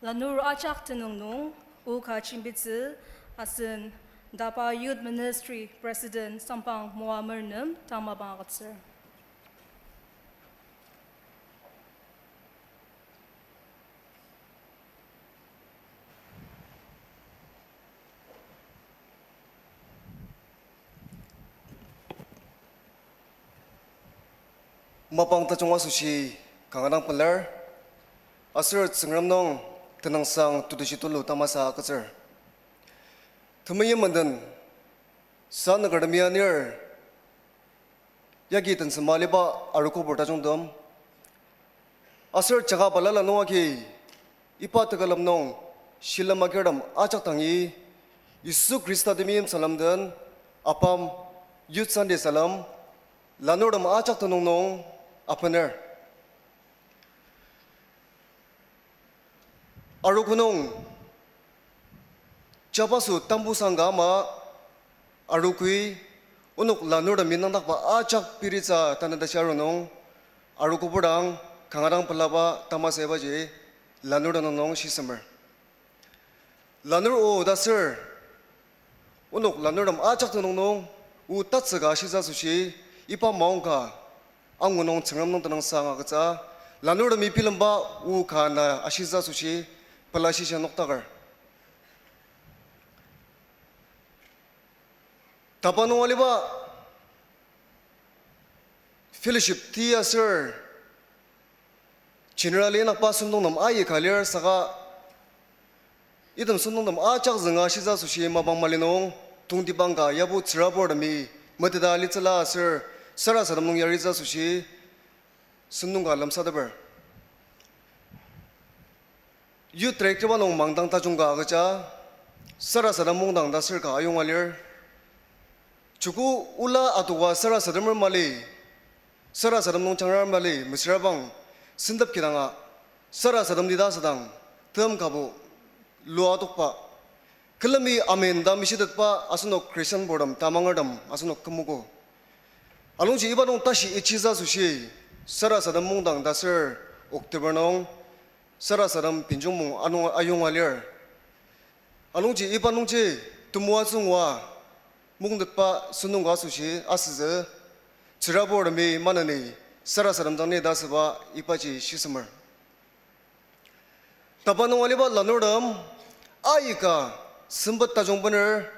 Lanur ajak tenüng nung, o ka jembitsü, asen DABA Youth Ministry President Sampang Moamer nem tang mapang agütsür. Mapang tajung asoshi kanga dang pelar, aser Tsüngrem nung tenüngsang tetushi tulu tamasa agütsür. Temeim menden, sa nükertemi anir, yagi tensema aliba arogobur tajungtem, aser jaka balala nung agi iba tekülem nung shilem agirtem ajak dangi, Yisu Khrista temeim salem den, apam, Youth Sunday salem, lanurtem ajak tenüng nung apener. Arogo nung, jabaso tambusang ka ama, arogoi, onok lanurtemi nangdakba ajak piritsü tanü tashi aru nung, arogobur dang, kanga dang pelaba tamasa ibaji, lanurtem nung shisemer. Lanur o ta aser, onok lanurtem ajak tenüng nung, o tatsüka ashitsü asoshi, iba maongka, angu nung Tsüngrem nung tenüngsang agütsü, lanurtemi bilemba o ka na ashitsü asoshi, pela shisa noktaker. DABA nung aliba fellowship ti aser generally inakba sentong nem aika lir saka item sentong nem ajak zünga shisa asoshi mapang mali nung tongtibang ka yabo tsüraburtemi meteta alitsüla aser sarasadem nung yaritsü asoshi sentong ka lemsateper. Youth director ba nung mangdang tajung ka agüja, sarasadem mungdang ta aser ka ayonga lir. Joko ola adoka sarasademer mali, sarasadem nung jangrar mali, mesüra bang, sentep kidanga, sarasadem lita sadang, tem kabo, lua adokba. Külemi amen ta mishitetba asenok Christian burtem tamangertem asenok kümogo. Anungji iba nung tashi ichisa asoshi, sarasadem mungdang ta aser October nung, sarasadem binjung mung anung ayonga lir. Anungji iba nungji temoatsü ngua mungtetba sentong ka asoshi asütsü, tsüraburtemi maneni sarasadem jangni ta asüba ibaji shisemer. DABA nung aliba lanurtem aika sempet tajung bener,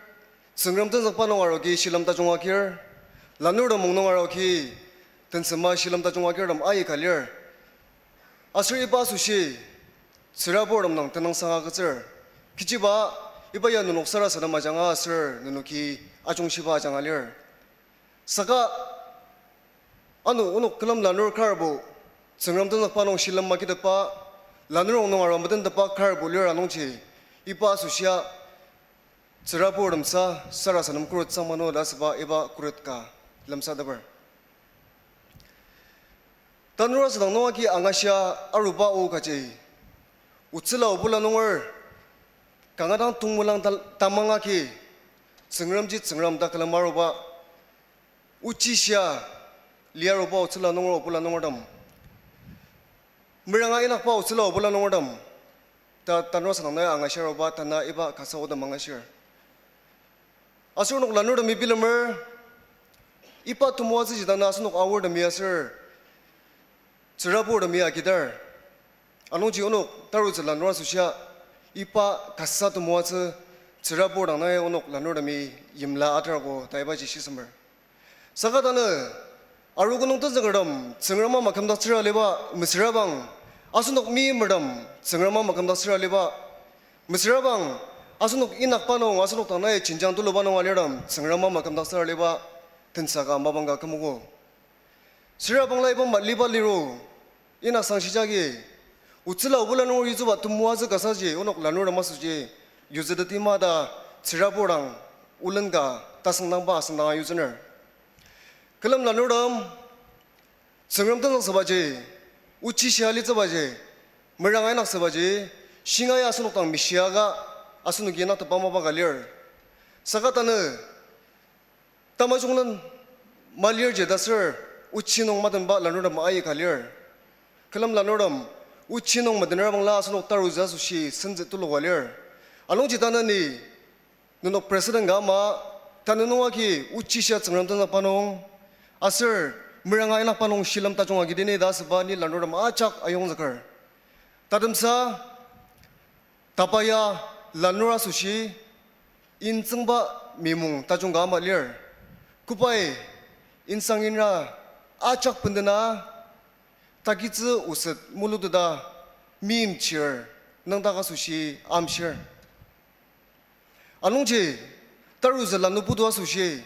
Tsüngrem tenzükba nung aroki shilem tajung agir, lanurtem mung nung aroki tensema shilem tajung agirtem aika lir. Aser iba asoshi, tsüraburtem nung tenüngsang agütsür. Kechiba, iba ya nenok sarasadem ajanga aser nenoki ajungshiba ajanga lir. Saka, ano onok külen lanur karbo, Tsüngrem tenzükba nung shilem makitetba, lanur rongnung arua metentetba karbo lir anungji, iba asoshia, tsüraburtemsa sarasadem khuret sangmano ta asüba iba khuret ka lemsateper. Tanur asadang nung agi angashia aruba o kaji, otsüla obula nunger, kanga dang tongmelang ta-, tamang agi, Tsüngremji Tsüngrem ta külem aruba, ochishia, lia aruba otsüla nunger obula nungertem. Meranga inakba otsüla obula nungertem. Ta tanur asadang nung angashia aruba tana iba kasa otem angashir. Aser onok lanurtemi bilemer, iba temoatsüji tanü asenok aortemi aser tsüraburtemi agidar. Anungji onok tarutsü lanur asoshia, iba kasa temoatsü tsürabur dang nai onok lanurtemi yimla atarko ta ibaji shisemer. Saka tanü, arogo nung tenzükertem Tsüngrem ama kümdaktsüra aliba mesürabang, asenok meimertem Tsüngrem ama kümdaktsüra aliba mesürabang, asenok inakba nung, asenok tanü jenjang tuluba nung alirtem Tsüngrem ama kümdaktsüra aliba tensa ka mapang ka kümogo. Sürabangla iba maliba liru, inak sangshijagi, otsüla obula nunger yutsüba temoatsü kasaji onok lanurtem asoshi yutsütetima ta tsürabur dang olen ka tasüngdangba asüngdanga yutsüner. Külem lanurtem, Tsüngrem tenzüksübaji, ochishia alitsübaji, meranga inak sübaji, shingaia asenok dang mishiaka, asenoki inak tepamaba ka lir. Saka tanü, tamajunglen malirji ta aser ochi nung matenba lanurtem aika lir. Külem lanurtem, Ochi nung metener bangla asenok tarutsü asoshi senzü tuluka lir. Anungji tanü ni nenok president ka ama, tanü nung agi ochishia Tsüngrem tenzükba nung, aser meranga inakba nung shilem tajung agidi ni ta asüba ni lanurtem ajak ayongzüker. Tatemsa, taba ya lanur asoshi intsüngba mimong tajung ka ama lir. Kobai insang inra ajak bendena takitsü oset muluteta meimchir nüngdak asoshi amshir. Anungji, tarutsü lanur putu asoshi,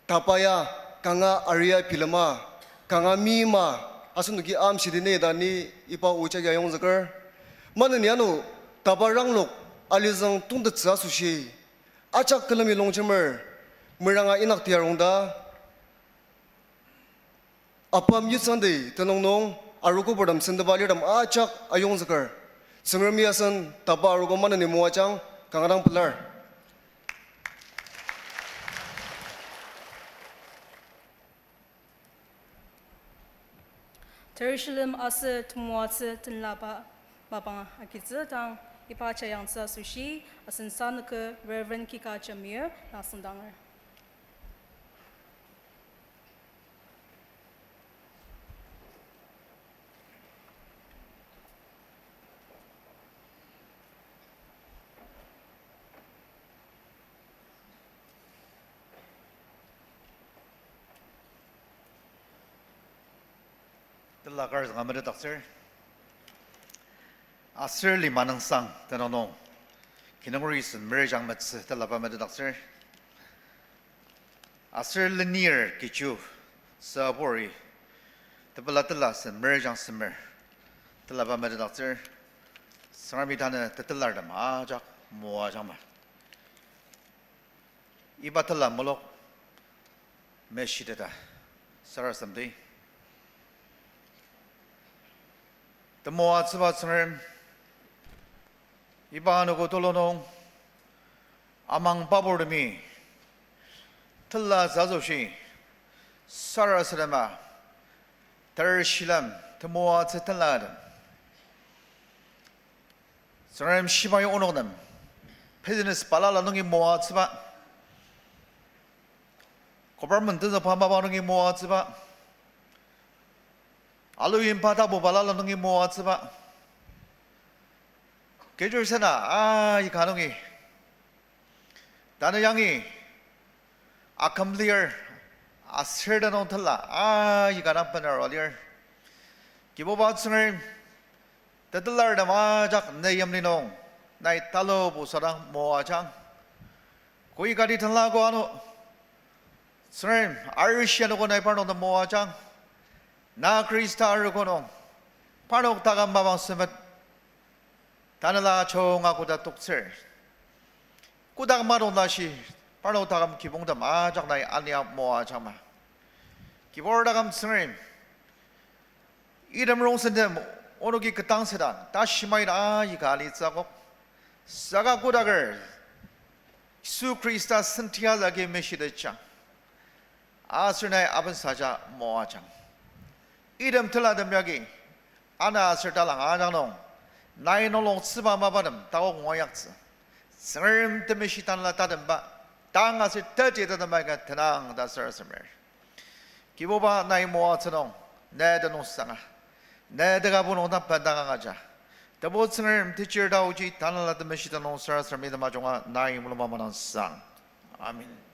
taba ya kanga aria bilema, kanga meima, asenoki amshidi ne ta ni iba o jagi ayongzüker. Maneni ano taba ranglok alizüng tongtettsü asoshi, ajak külemi longjemer meranga inakti arung ta, ABAM Youth Sunday tenüng nung arogo purtem sendeba alirtem ajak ayongzüker. Tsüngremi asen taba arogo maneni moajang, kanga dang pelar. Jerusalem aser temoatsü tenlaba mapang agitsü dang iba jayangtsü asoshi asen sanüker Reverend Kika Jamir na asüngdanger. Tela kar zünga metetdaktsür. Aser lima nüngsang tenüng nung, kinungri sen merjang metsü telaba metetdaktsür. Aser lenir kechu saburi tepela tela sen merjang semer telaba metetdaktsür. Tsüngremi tanü tetelartem ajak moajangma. Iba tela mulok meshiteta sarasademdi. Temoatsüba Tsüngrem, iba anogo tulu nung amang baburtemi tela asoshi sarasadema, ter shilem temoatsü telatem, Tsüngrem shibai onok nem business balala nungi moatsüba, government tenzükba mapa nungi moatsüba, alu imba tapu balala nungi moatsüba, kechiaser sena aika nungi tanü yangi aküm lir, aser tenüng tela aika dang bener lir. Kibuba Tsüngrem, tetelartem ajak ne yimli nung nai talubu sadang moajang. Koikati tenlago ano, Tsüngrem, arishi anogo nai parnok nem moajang. Na Khrista arogo nung parnok taküm mapang semet, tanela chunga koda toktsür, kotak madong tashi parnok taküm kibongtem ajak nai ania moajangma. Kibur taküm Tsüngrem, item rongsentem onoki ketdangsüdang tashimai ta aika alitsü akok. Saka kodaker Yisu Khrista sentia agi meshitetjang. Aser nai abensaja moajang. Item telatem yagi ana aser talang ajak nung nai nungloktsüba mapatem takok ngua yaktsü, Tsüngrem Temeshi Tanela tatemba, tang aser teti tatemba ika tenang ta sarasademer. Kibuba, nai moatsü nung ne tenüngsanga, ne tekabo nung dang bendang angaja. Tebu Tsüngrem, techir ta oji Tanela Temeshi ta nung sarasademi tem ajunga nai mulung mamanang sang. Amen.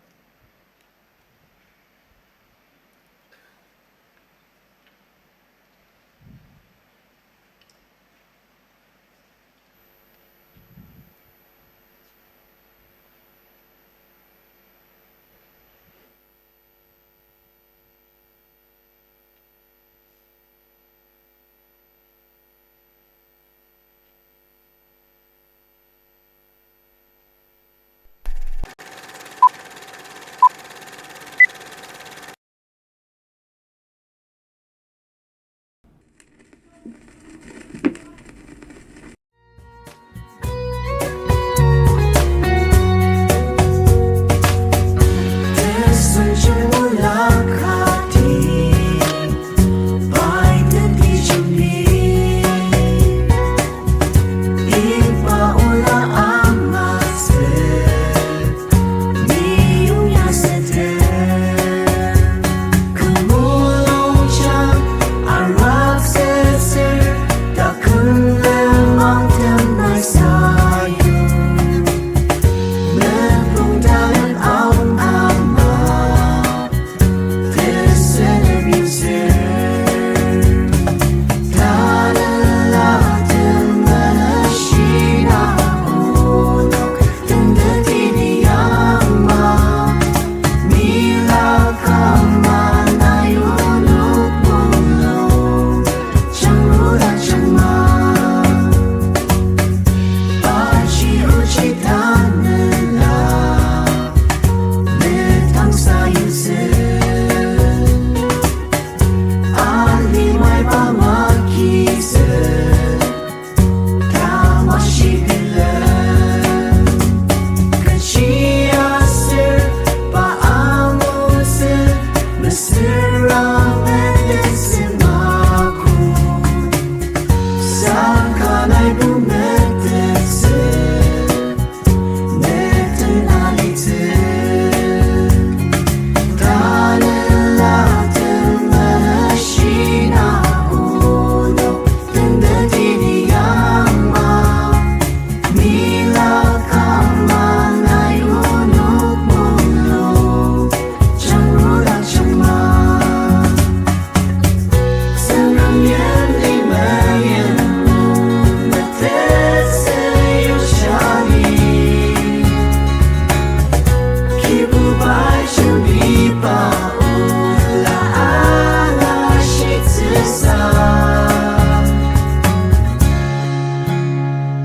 Sürang metettsü makok, saka naibo metettsü, neten alitsü. Tanela temena shina onok tendetini yangma, mila kama nai onok mulu.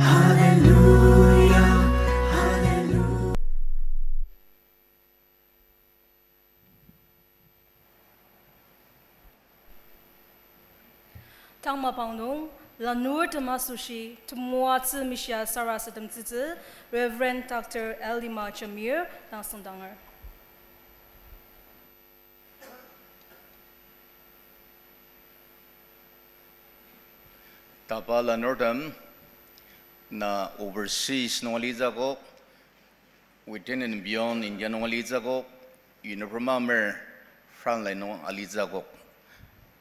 Hallelujah, hallelujah. Tang mapang nung, lanurtem asoshi temoatsü mishia sarasademtsütsü, Reverend Doctor Alima Jamir, dang süngdanger. Tapa lanurtem, na overseas nung alitsü akok, within and beyond India nung alitsü akok, uniform amer frontline nung alitsü akok.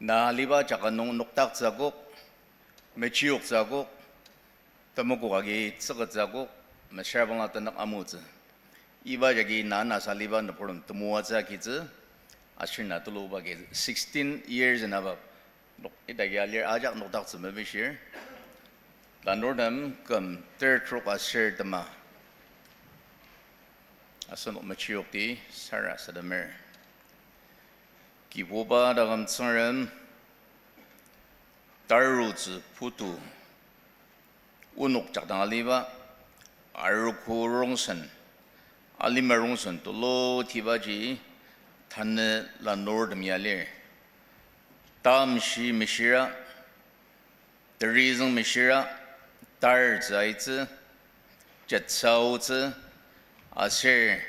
Na aliba jaka nung nokdaktsü akok, mechiyoktsü akok, temokok agi tsükettsü akok, mesüra bangla tenük amutsü. Iba jagi na nasa aliba nüburtem temoatsü akitsü, aser na tuluba agi sixteen years and above. Nok-, idagi alir ajak nokdaktsü mepishir. Lanurtem küm ter trok aser tema. Asenok mechiyokti sarasademer. Kibuba taküm Tsüngrem, tarutsü putu, onok jakdang aliba, arogo rongsen, alima rongsen tulutibaji, tanü lanurtem ya lir. Tamshi mishira, terizüng mishira, tartsü aitsü, jetsü aotsü, aser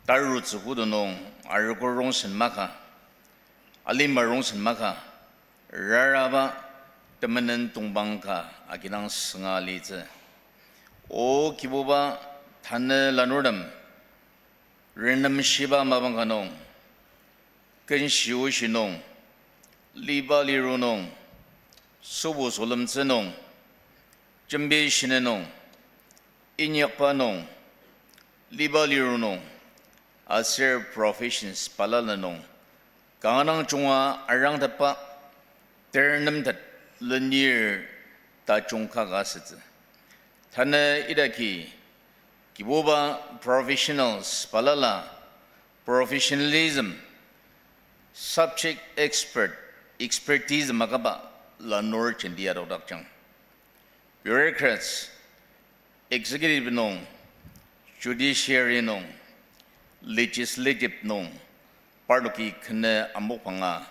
tarutsü putu nung arogo rongsen maka, alima rongsen maka, raraba temenen tongpang ka agidang sünga litsü. O Kibuba, tanü lanurtem, renemshiba mapang ka nung, kenshi oshi nung, liba liru nung, sübu sülemtsü nung, jembi shini nung, inyakba nung, liba liru nung, aser professions balala nung, kanga dang junga arangtepba, ternemtet lenir tajung kaka asütsü. Tanü idaki, Kibuba, professionals balala, professionalism, subject expert, expertise makaba lanur jenti adokdakjang. Bureaucrats, executive nung, judiciary nung, legislative nung, parnoki kenü amokbanga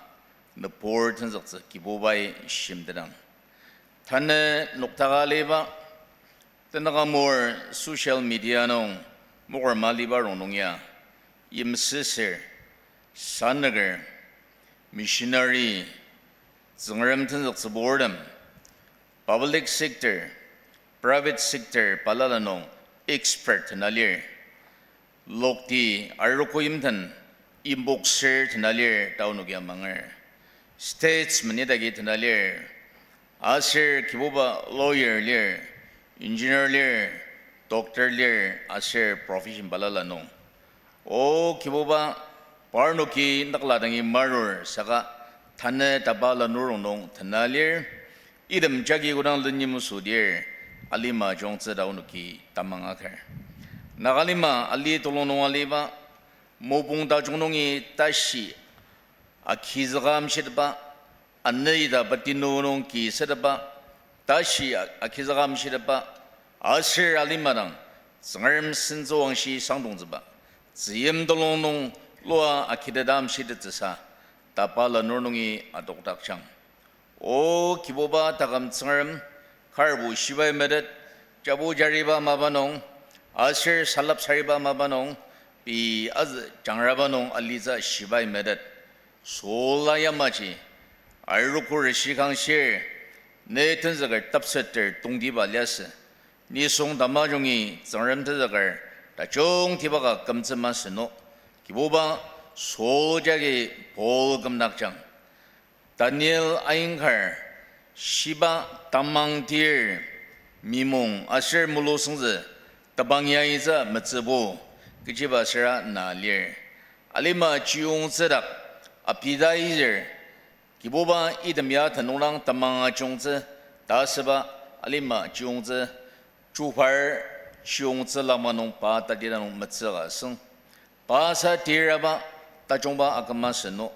nübur tenzüktsü Kibubai shimtetang. Tanü noktaka aliba, tenüka mor social media nung mokorma liba rongnung ya, yimsüsür, sanüker, missionary, Tsüngrem tenzüktsüburtem, public sector, private sector balala nung expert tena lir. Lokti arogo yimten imbokser tena lir ta onoki amanger. Statesman idaki tena lir. Aser Kibuba lawyer lir, engineer lir, doctor lir, aser profession balala nung. O Kibuba, parnoki nükla dangi marur saka tanü tapa lanur rongnung tena lir, item jagi kodang lenyim südir, alima jungtsü ta onoki tamang aker. Nagalima ali tulung nung aliba, mopung tajung nungi tashi akizüka amshitepba, anü ita patinu nung ki setepba, tashi a-, akizüka amshitepba, aser alima dang, Tsüngrem sentsüwangshi sangdongtsüba, tzüyim telung nung lua akiteta amshitettsüsa, tapa lanur nungi adokdakjang. O Kibuba taküm Tsüngrem, karbo shibai metet, jabu jariba mapa nung, aser salap sariba mapa nung, pei azü jangraba nung alitsü shibai metet. Saul-a yamaji, arogo reshikang shir, ne tenzüker tepseter tongtiba liasü. Nisung tamajungi Tsüngrem tenzüker tajungtiba ka kümtsü masü no. Kibuba, Saul jagi Paul kümdakjang. Daniel ainkar, shiba tamang tir, mimong aser mulusüngzü, tebang yaitsü metsübo, kechiba süra na lir. Alima chiyungtsü dak, appetizer, Kibuba item ya tenüng dang temang ajungtsü, ta asüba alima chiyungtsü, chupar chiyungtsü lama nung pa tatidang nung metsüka asüng. Pa sa tiraba tajungba aküma sü no.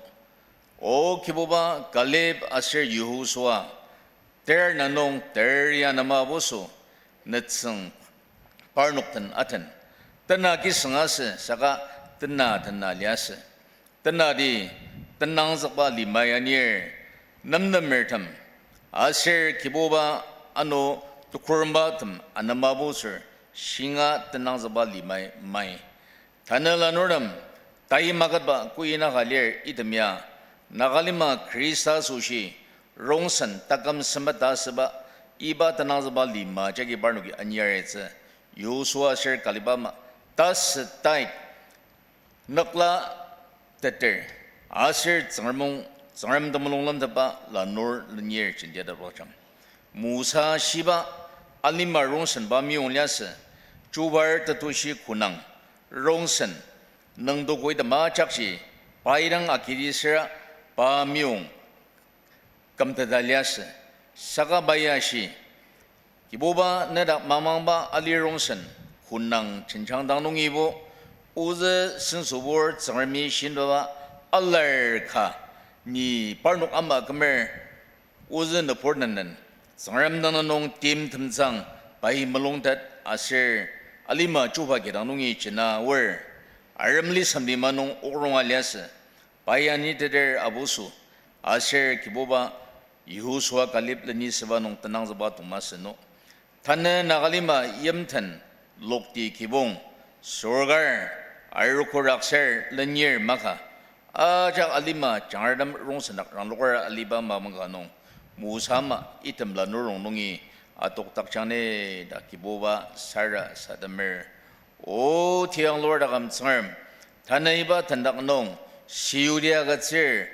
O Kibuba, Kaleb aser Yehosua, ter na nung ter ya nemabusü, nütsüng parnok den aten. Tena kisüng asü, saka tena tena liasü. Tenati tenangzükba limai anir, nemnemertem, aser Kibuba ano tekurembatem anemabusür, shinga tenangzükba limai mai. Tanü lanurtem, tai maketba kuinaka lir item ya, Nagalima Khrista asoshi, rongsen taküm sempet ta asüba, iba tenangzükba lima jagi parnoki anir itsü, Yosua aser Kaleba ama, tasü tai, nükla teter, aser Tsüngrem, Tsüngrem temulung lemtetba lanur lenir jentiatepdakjang. Mosa shiba alima rongsen pa meyong liasü, chubar tetushi kunang, rongsen, nüngdokoi tema jakji, pai dang akidi süra pa meyong kümteta liasü, saka pai ashi, Kibuba nedak mamangba ali rongsen, kunang jenjang dang nungibo, ozü sensübur Tsüngremi shinbaba alar ka, ni parnok ama kümer, ozü nübur nenen, Tsüngrem dang nung timtemtsang, pai mulungtet aser alima chuba kidang nungi jena aor, arem lisem lima nung okronga liasü, pai aniteter abuso, aser Kibuba Yehosua Kaleb lenisüba nung tenangzükba tongma sü no. Tanü Nagalima yimten lokti kibong, sorkar, arogo rakser lenir maka, ajak alima jangratem rongsen dak rangloker aliba mamang ka nung, Mosa ama item lanur rongnungi atokdakjang ni ta Kibuba sarasademer. O tiang lur taküm Tsüngrem, tanü iba tendak nung, C U D agütsür,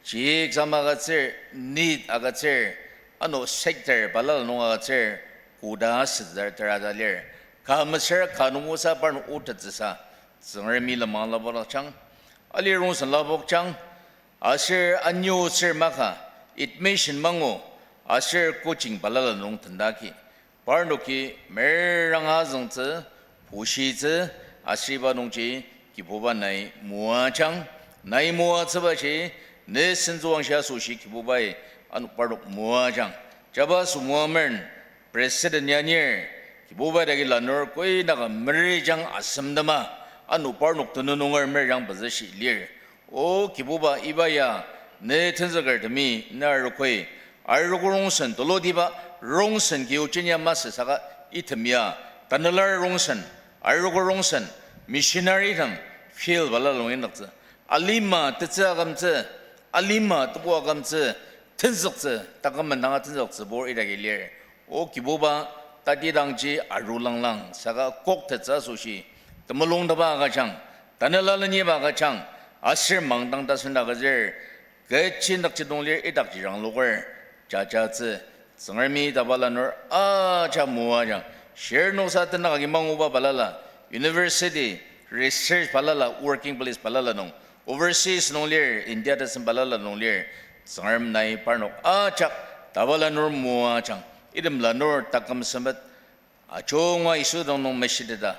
G X M agütsür, NEET agütsür, ano sector balala nung agütsür, koda asütsür terata lir. Ka mesüra ka nung osa parnok otettsüsa, Tsüngremi lenmang lapokjang, ali rongsen lapokjang, aser anir otsür maka, admission mangu, aser coaching balala nung tendaki. Parnoki meranga azüngtsü, pushitsü, aser iba nungji Kibuba nai moajang, nai moatsübaji, ne sentsüwangshi asoshi Kibubai ano parnok moajang. Jaba sümoa mern, president ya nir, Kibuba dagi lanur koinaka merijang asemtema, ano parnok tenununger merang pezüshi lir. O Kibuba iba ya, ne tenzükertemi, ne arogoi, arogo rongsen, tulutiba rongsen kiyojen ya masü saka item ya, tanela rongsen, arogo rongsen, missionary tem, field balala nung indaktsü. Alima tetsü akümtsü, alima tebu akümtsü, tenzüktsü, taküm mendanga tenzüktsübur idaki lir. O Kibuba, tatidangji arulanglang, saka koktettsü asoshi, temulung teba agüjang, tanela leniba agüjang, aser mangdang tasen agütsür, kechi nükjidong lir idakji rangloker, jajatsü, Tsüngremi taba lanur ajak moajang, shir noksa tenük agi manguba balala, university, research balala, working place balala nung, overseas nung lir, India tasen balala nung lir, Tsüngrem nai parnok ajak taba lanur moajang, item lanur taküm sempet, ajunga Yisu dang nung meshiteta,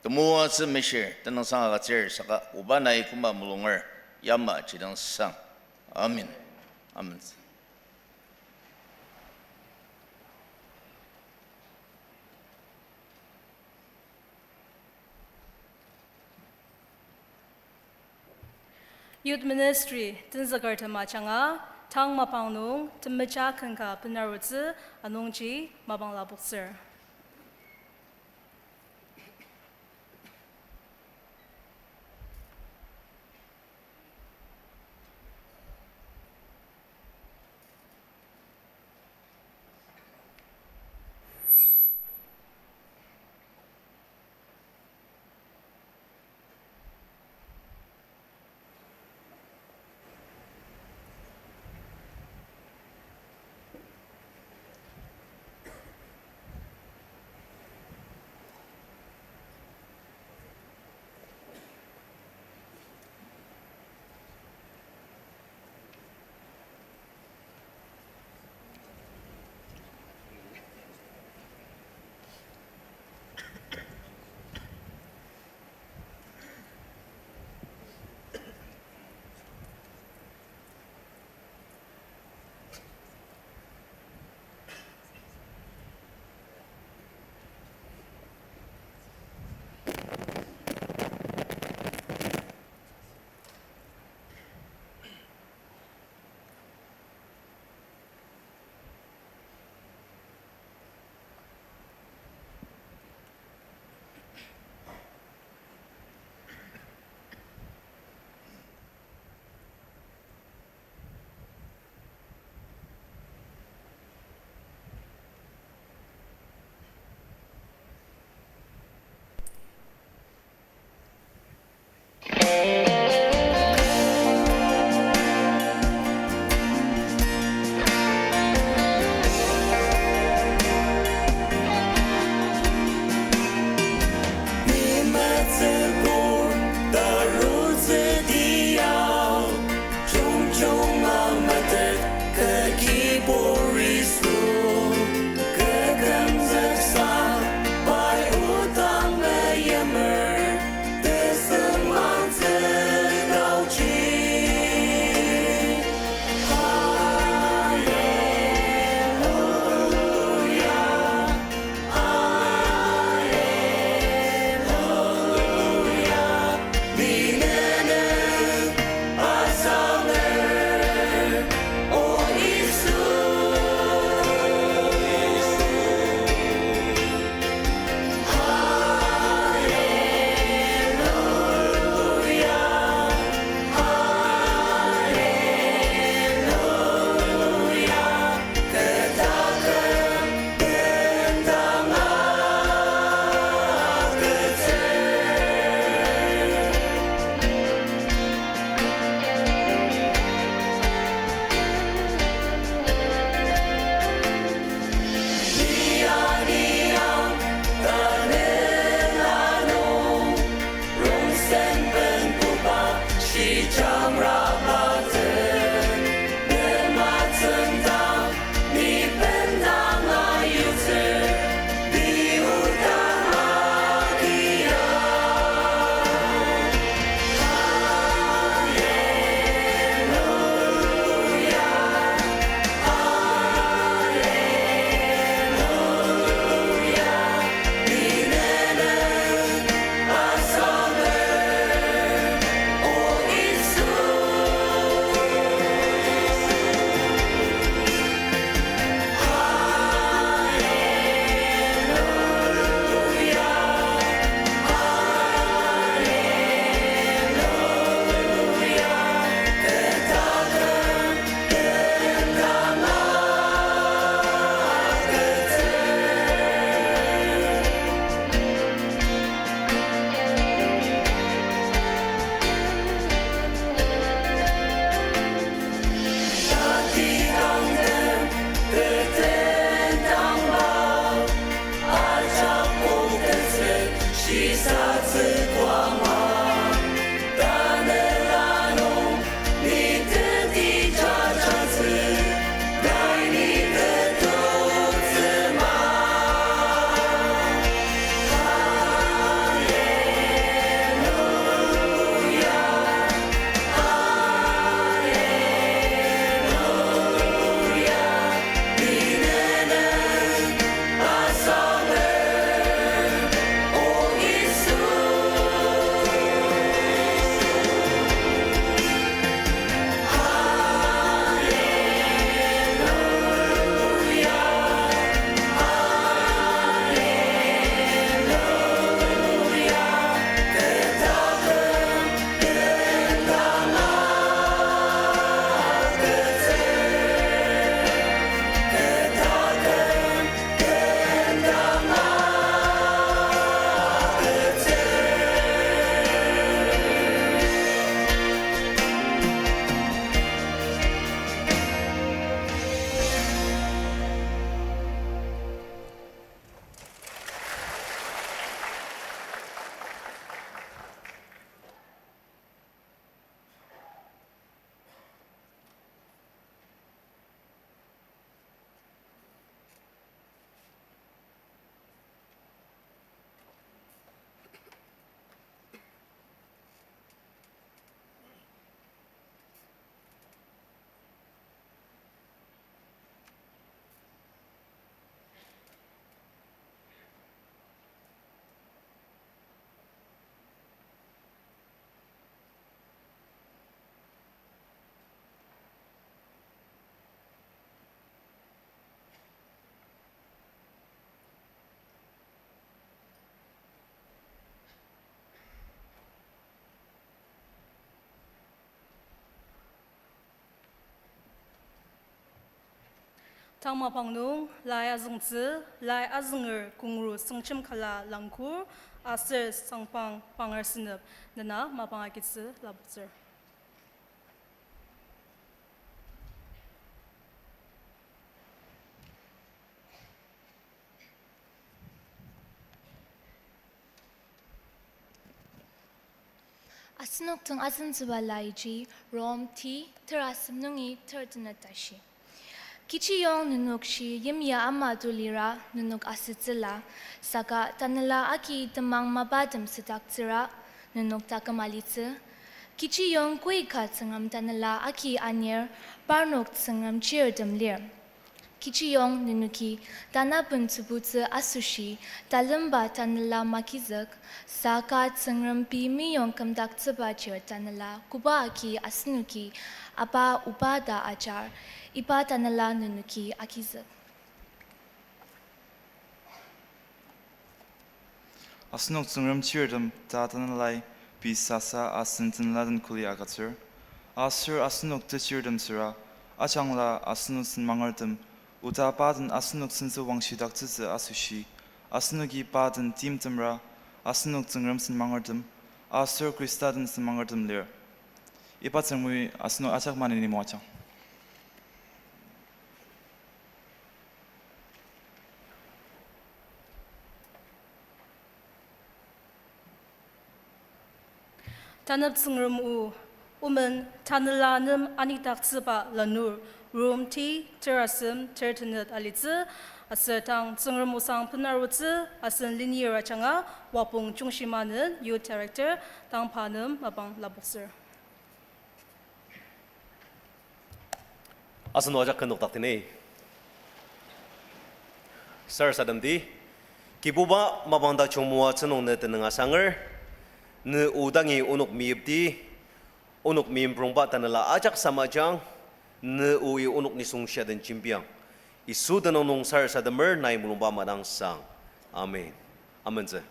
temoatsü meshir, tenüngsang agütsür saka oba nai küma mulunger, yamaji dang sang. Amen. Amen. Youth Ministry tenzükertem ajanga, tang mapang nung temeja ken ka benarutsü anungji mapang lapoktsür. Nunga metet kü kibur Yisu, kü kümzüksa pai odang meyimer, tesüngmangtsü taoji. Hallelujah. Hallelujah, ni nene asanger, O Yisu. Hallelujah, hallelujah. Rongsen benbuba shijangrabatem, ne matsüngdang, ni bendang ayutsür, ni odang agia. Hallelujah, hallelujah. Tang mapang nung lai azüngtsü, lai azünger kongru Sangjem Kala Langkur aser Sangpang Pangar Senep nena mapang agitsü lapoktsür. Asenok den asentsüba laiji Rom ti terasem nungi tertenet tashi. Kechiyong nenok shi yimya ama tulira nenok asütsüla, saka tanela agi temang mapatem südaktsüra nenok taküm alitsü. Kechiyong koi ka Tsüngrem tanela agi anir, parnok Tsüngrem chirtem lir. Kechiyong nenoki tanaben tsübutsü asoshi talemba tanela magizük, saka Tsüngrem pei meyong kümdaktsüba chir tanela koba agi asenoki apa oba ta ajar, iba tanela nenoki agizük. Asenok Tsüngrem chirtem ta tanelai pei sasa asen tanela den kuli agütsür. Aser asenok techirtem süra, ajangla asenok senmangertem, oda pa den asenok sentsü wangshidaktsütsü asoshi, asenoki pa den timtemra, asenok Tsüngrem senmangertem, aser Khrista den senmangertem lir. Iba Tsüngremi asenok ajak maneni moajang. Tanep Tsüngrem o, omen tanela nem anidaktsüba lanur, Rom ti terasem tertenet alitsü, aser tang Tsüngrem osang benarutsü asen lenir ajanga, Wapong Jungshima nem Youth Director, tang pa nem mapang lapoktsür. Asenok ajak kü nokdaktsüni. Sarasademdi, Kibuba, mapang tajung moatsü nung ne tenüng asanger, ne o dangi onok meyipdi, onok meyimprongba tanela ajak samajang, ne oi onok nisung shia den jembiang. Yisu tenüng nung sarasademer nai mulungba madangsang. Amen. Amentsü.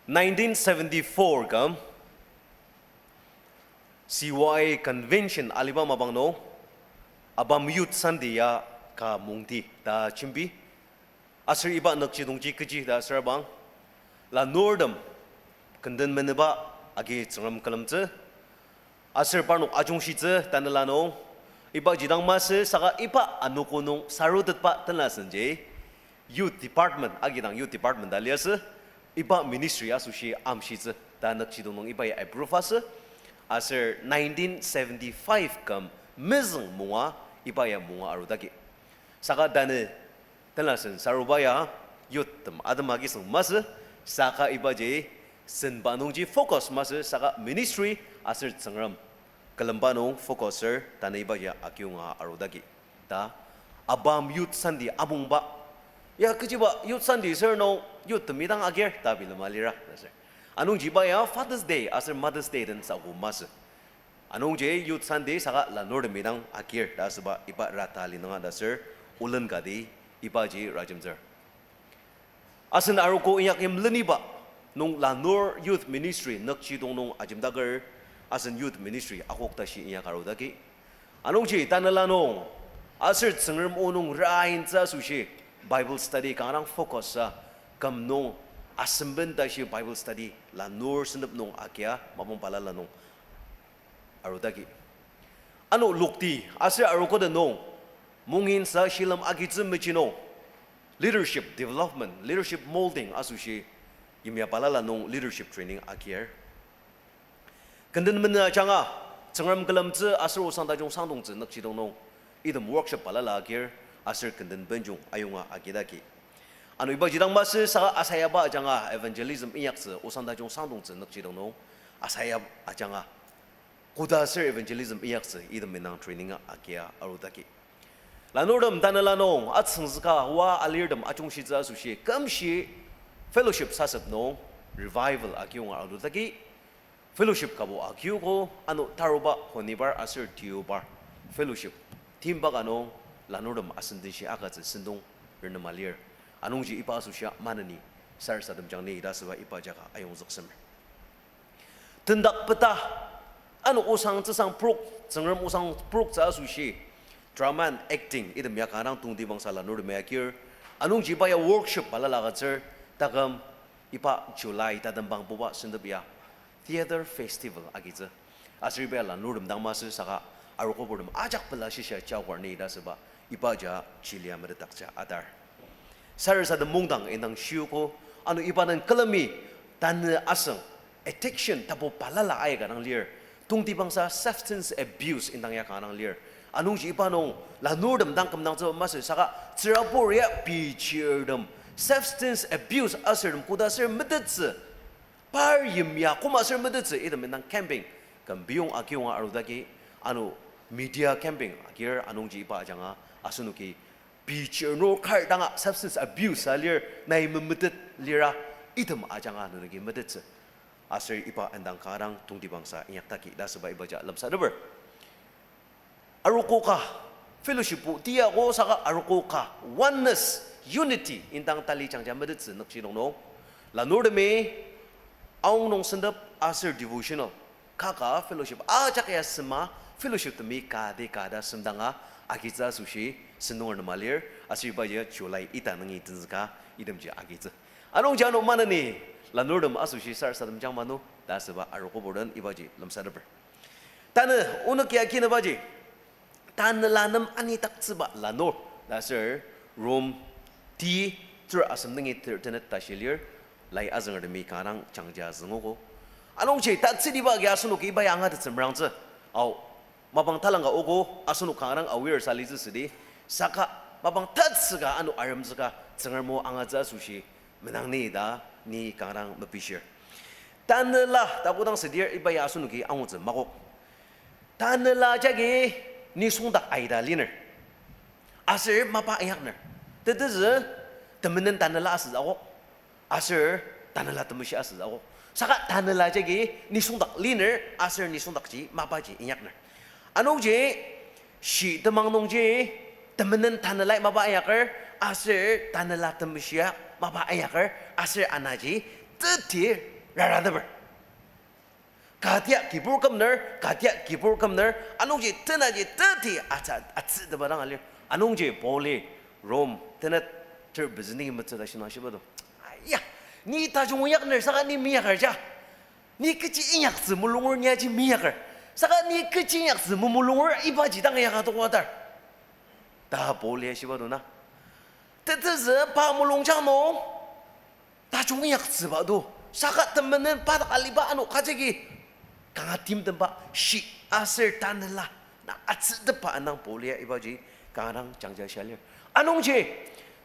Nineteen seventy-four küm C Y A convention aliba mapang nung ABAM Youth Sunday ya ka mungti ta jembi. Aser iba nükjidongji kechi ta aser abang, lanurtem kenden meneba agi Tsüngrem külemtsü, aser parnok ajungshitsü tanela nung, ibaji dang masü saka iba anogo nung sarutetba tenla senji, youth department, agidang youth department ta liasü, iba ministry asoshi amshitsü ta nükjidong nung iba ya approve asü, aser nineteen seventy-five küm mezüng munga iba ya munga arudaki. Saka tanü tenla sen saruba ya youthtem atem agi süng masü, saka ibaji senba nungji focus masü, saka ministry aser Tsüngrem külemba nung focus ser tanü ibaji akiyonga arudaki. Ta, ABAM Youth Sunday amungba. Ya kechiba Youth Sunday ser nung youthtem idang agir ta bilema lira ta ser. Anungji iba ya Father's Day aser Mother's Day den saku masü. Anungji Youth Sunday saka lanurtem idang agir ta asüba iba rata linanga ta ser, olen kati ibaji rajemtsür. Asen arogo inyakyim leniba nung lanur youth ministry nükjidong nung ajemdaker, asen youth ministry akok tashi inyak arudaki. Anungji tanela nung aser Tsüngrem o nung raintsü asoshi Bible study kanga dang focus sa, küm nung asemben tashi Bible study lanur sentep nung agia mapang balala nung arudaki. Ano lokti aser arogo den nung, mungin sa shilem agitsü mechi nung, leadership development, leadership molding asoshi yimya balala nung leadership training agir. Kenden mena ajanga, Tsüngrem külemtsü aser osang tajung sangdongtsü nükjidong nung, item workshop balala agir, aser kenden benjung ayonga agidaki. Ano ibaji dang masü saka asayaba ajanga evangelism inyaktsü osang tajung sangdongtsü nükjidong nung, asayaba ajanga koda aser evangelism inyaktsü item indang training agia arudaki. Lanurtem tanela nung atsüngzüka oa alirtem ajungshitsü asoshi kümshi fellowship sasep nung revival akiyonga arudaki. Fellowship kabo akiogo, ano taruba honibar aser tiobar fellowship timba ka nung lanurtem asendenshi agütsü sentong renema lir. Anungji iba asoshia maneni sarasadem jangni ta asüba iba jaka ayongzüksemer. Tendak peta, ano osang tsüsang prok, Tsüngrem osang prok tsü asoshi, drama and acting item ya kanga dang tongtibangsa lanurtemi agir. Anungji iba ya workshop balala agütsür, taküm iba July tatembang buba sentep ya theatre festival agitsü. Aser iba ya lanurtem dang masü saka arogoburtem ajak pela shisa jaoker ni ta asüba iba ja chilia metetdaktsü atar. sarasadem mungdang indang shiogo, ano iba den külemi tanü asüng, addiction, tapu balala aika dang lir. Tongtibangsa substance abuse indang ya kanga dang lir. Anungji iba nung lanurtem dang kümdangtsüba masü saka tsürabur ya pei chirtem, substance abuse asertem koda aser metettsü. Par yimya koma aser metettsü item indang camping, küm biyong akiyonga arudaki, ano media camping agir anungji iba ajanga asenoki pei chir nung kar danga substance abuse alir, nai memetet lira, item ajanga nenoki metettsü. Aser iba indang kanga dang tongtibangsa inyaktaki ta asüba ibaji lemsateper. Arogo ka, fellowship-bo tiago saka arogo ka, oneness, unity indang tali jangja metettsü nükjidong nung, lanurtemi aong nung sentep aser devotional, kaka fellowship ajak ya sema, fellowshiptemi kati kata semdanga agitsü asoshi sentong nem alir, aser ibaji July ita nungi tenzüka itemji agitsü. Anungji ano maneni lanurtem asoshi sarasadem jang manu ta asüba arogobur den ibaji lemsateper. Tanü onok ya kinübaji, tanela nem anidaktsüba lanur ta aser Rom ti ter asem nungi ter tenet tashi lir, lai azüngertemi kanga dang jangja züngogo. Anungji tatsütiba agi asenoki iba ya angatettsü merangtsü. Ao, mapang talangka ogo, asenok kanga dang aware sa litsü südi, saka mapang tatsüka ano aremzüka Tsüngrem o angatsü asoshi menang ni ta ni kanga dang mepishir. Tanela ta kodang südir iba ya asenoki angutsü makok. Tanela jagi nisungdak aita liner, aser mapa inyakner. Tetezü temenen tanela asütsü akok, aser Tanela Temeshi asütsü akok. Saka tanela jagi nisungdak liner aser nisungdakji mapaji inyakner. Anungji shi temang nungji temenen tanelai mapa inyaker, aser Tanela Temeshia mapa inyaker, aser anaji teti rarateper. Katia kibur kümner, katia kibur kümner, anungji tenaji teti atsa, atsüteba dang alir. Anungji Pauli Rom tenet ter pezü nungi metsü ta shinang shiba do, aya, ni tajung inyakner saka ni meinyaker ja. Ni kechi inyaktsü mulunger ni aji meinyaker. Saka ni kechi inyaktsü memulunger ibaji dang inyaka tokwa tar, ta Pauli ya shiba do na. Tetezü pa mulungjang nung tajung inyaktsüba do, saka temenen pa dak aliba ano kajagi kanga timtemba shi aser tanela na atsüteba anang Pauli ya ibaji kanga dang jangja shia lir. Anungji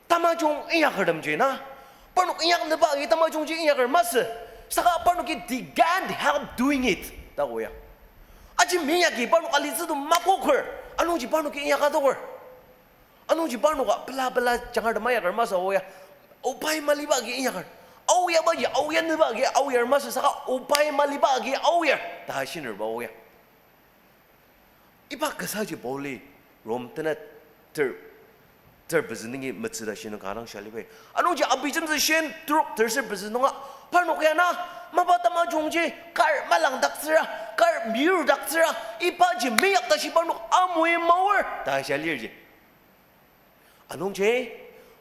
tamajung inyakertemji na, parnok inyaknüba agi tamajungji inyaker masü, saka parnoki they can't help doing it ta o ya. Aji meinyaki parnok alitsü to makoker, anungji parnoki inyaka toker. Anungji parnoka pela pela jangar tema yaker masü o ya. Opai maliba agi inyaker. Ao yaba agi, ao yanüba agi, ao yar masü saka opai maliba agi ao yar ta shinerba o ya. Iba kasaji Pauli Rom tenet ter, ter pezü nungi metsü ta shinung kanga dang shia liba. Anungji Abijemtsü shin trok terser pezü nunga, parnok ya na, mapa tamajungji kar malangdaktsüra, kar meyurdaktsüra, ibaji meinyak tashi parnok amoi maor ta shia lirji. Anungji,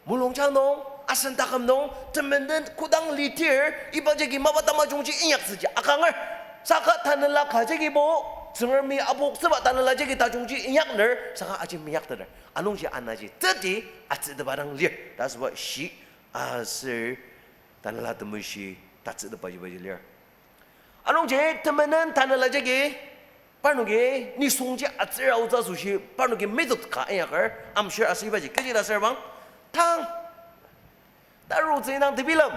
mulungjang nung, asen taküm nung, temenen kodang litir, iba jagi mapa tamajungji inyaktsüji akanger. Saka tanela ka jagibo, Tsüngremi apoktsüba tanela jagi tajungji inyakner, saka aji meinyakteter. Anungji anaji teti atsüteba dang lir ta asüba shi aser Tanela Temeshi tatsütebaji baji lir. Anungji temenen tanela jagi parnoki nisungji atsüra aotsü asoshi parnoki metut ka inyaker, amshir aser ibaji kechi ta asür bang, tang, tarutsü indang tebilem,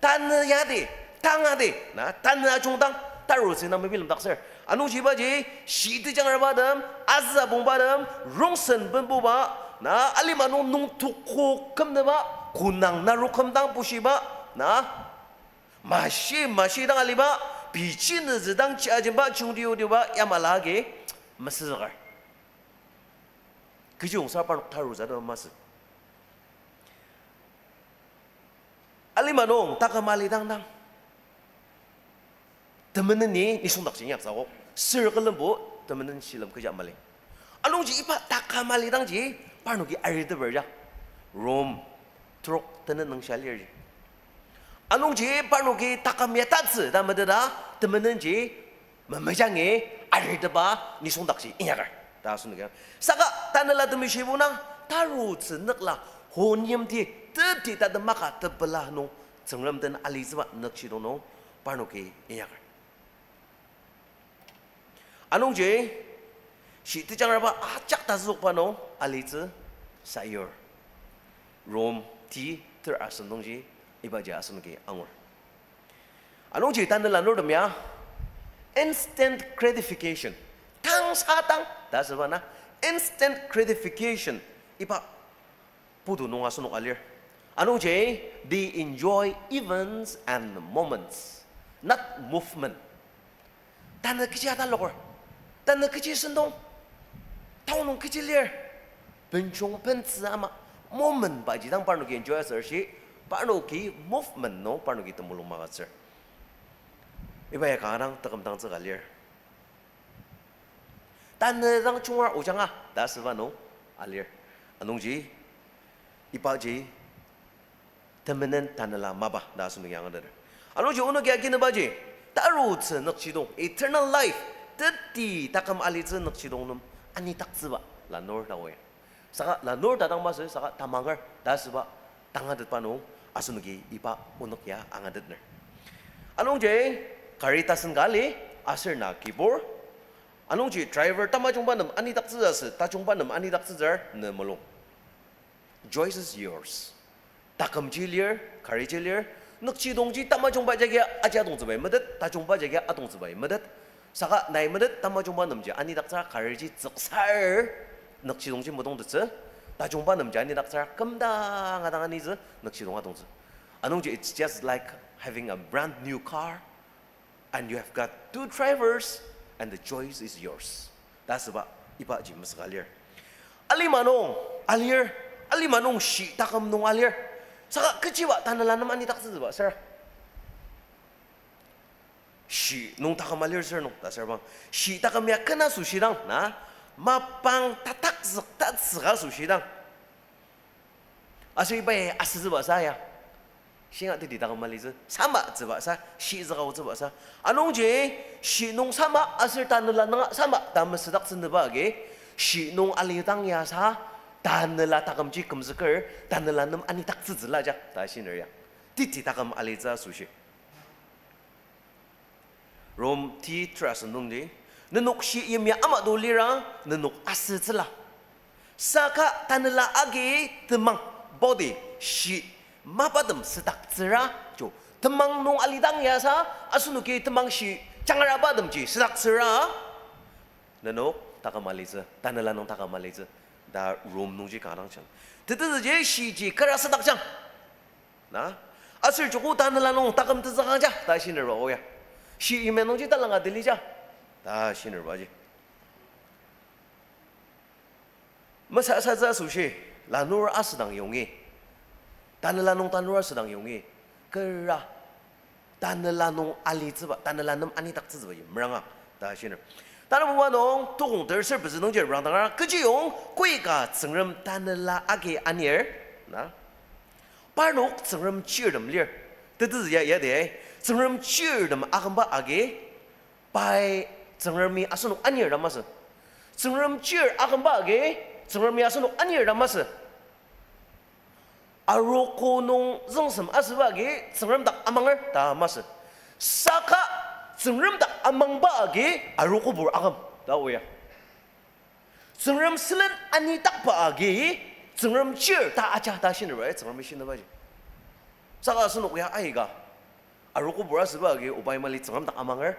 tanü yadi, tang adi na, tanü ajungdang tarutsü indang mebilemdaktsür. Anungji ibaji shi tejangrabatem, azü apongbatem, rongsen benbuba na, alima nung nungtoko kümnüba, konang narok kümdang pushiba na, mashi mashi dang aliba, pei chi nüzü dang chi ajemba, chiyungdi yudiba yamala agi mesüzüker. Kechiyongsa parnok tarutsü ta masü. Alima nung taküm alidang dang, temeneni nisungdakji inyaktsü akok. Sür külembo temenen shilem kecha mali. Anungji iba taküm alidangji parnoki ariteper ja. Rom trok tenet nung shia lirji. Anungji parnoki taküm ya tatsü ta meteta, temenenji memejangi ariteba nisungdakji inyaker ta asenoki. Saka Tanela Temeshibo na, tarutsü nükla Hon yimti tepti tatem maka tepela nung Tsüngrem den alitsüba nükjidong nung parnoki inyaker. Anungji, shi tejangraba ajak tazükba nung alitsü sayur. Rom ti ter asen nungji ibaji asenoki angur. Anungji tanü lanurtem ya, instant gratification, tangsa tang ta asüba na, instant gratification, iba putu nung asenok alir. Anungji, they enjoy events and moments, not movement. Tanü kechi ataloker, tanü kechi sentong, tao nung kechi lir, benjong bentsü ama, moment baji dang parnoki enjoy asür shi, parnoki movement nung parnoki temulung magütsür. Iba ya kanga dang taküm dangtsüka lir. Tanü dang junga ojanga ta asüba nung alir. Anungji, ibaji temenen tanela mapa ta asenoki angateter. Anungji onoki akinübaji, tarutsü nükjidong, eternal life, teti taküm alitsü nükjidong nem anidaktsüba lanur ta oya. Saka lanur ta dang masü, saka tamanger ta asüba tangatetba nung asenoki iba onok ya angatetner. Anungji, kari tasen ka ali, aser na kibur. Anungji driver tamajungba nem anidaktsütsü asü, tajungba nem anidaktsütsür ne mulung. Choice is yours. Takümji lir, kariji lir, nükjidongji tamajungba jagi aji atongtsübai metet, tajungba jagi atongtsübai metet. Saka nai metet tamajungba nemji anidaktsüra kariji tsüksar, nükjidongji metongtettsü, tajungba nemji anidaktsüra kümdang adang anitsü nükjidong atongtsü. Anungji it's just like having a brand new car and you have got two drivers and the choice is yours. Ta asüba ibaji mesüka lir. Alima nung alir, alima nung shi taküm nung alir. Saka kechiba tanela nem anidaktsütsüba sür. Shi nung taküm alir sür nung ta sür bang. Shi taküm ya kena asoshi dang na, mapang tatakzük tatsüka asoshi dang. Aser iba ya asütsüba sa ya. Shinga teti taküm alitsü, samatsüba sa, shizüka aotsüba sa. Anungji, shi nung sama aser tanela nunga sama ta mesüdaktsünüba agi, shi nung alidang ya sa, tanela takümji kümzüker, tanela nem anidaktsütsüla ja ta shiner ya. Teti taküm alitsü asoshi. Rom ti ter asen nungji, nenok shi yimya ama to lira, nenok asütsüla. Saka tanela agi temang, body, shi, mapatem südaktsüra, jo, temang nung alidang ya sa, asenoki temang shi, jangrabatemji südaktsüra. Nenok taküm alitsü, tanela nung taküm alitsü, ta Rom nungji kanga dang jang. Tetezüji shiji kara südakjang. Na? Aser joko tanela nung taküm tezükangja ta shinerba oya. Shi yimya nungji talanga delija ta shinerbaji. Mesasatsü asoshi, lanur asüdang yongi. Tanela nung tanur asüdang yongi. Kera. Tanela nung alitsüba, tanela nem anidaktsütsübaji meranga ta shiner. Tanabuba nung tukong ter ser pezü nungji rangdanga kechiyong koika Tsüngrem tanela agi anir, na? Parnok Tsüngrem chirtem lir. Tetezü ya, ya de, Tsüngrem chirtem akümba agi, pai Tsüngremi asenok anir ta masü. Tsüngrem chir akümba agi, Tsüngremi asenok anir ta masü. Arogo nung züngsem asüba agi Tsüngrem dak amanger ta masü. Saka Tsüngrem dak amangba agi arogobur aküm ta oya. Tsüngrem sülen anidakba agi Tsüngrem chir ta aja ta shinerba, Tsüngremi shinerbaji. Saka asenok ya aika arogobur asüba agi obai mali Tsüngrem dak amanger,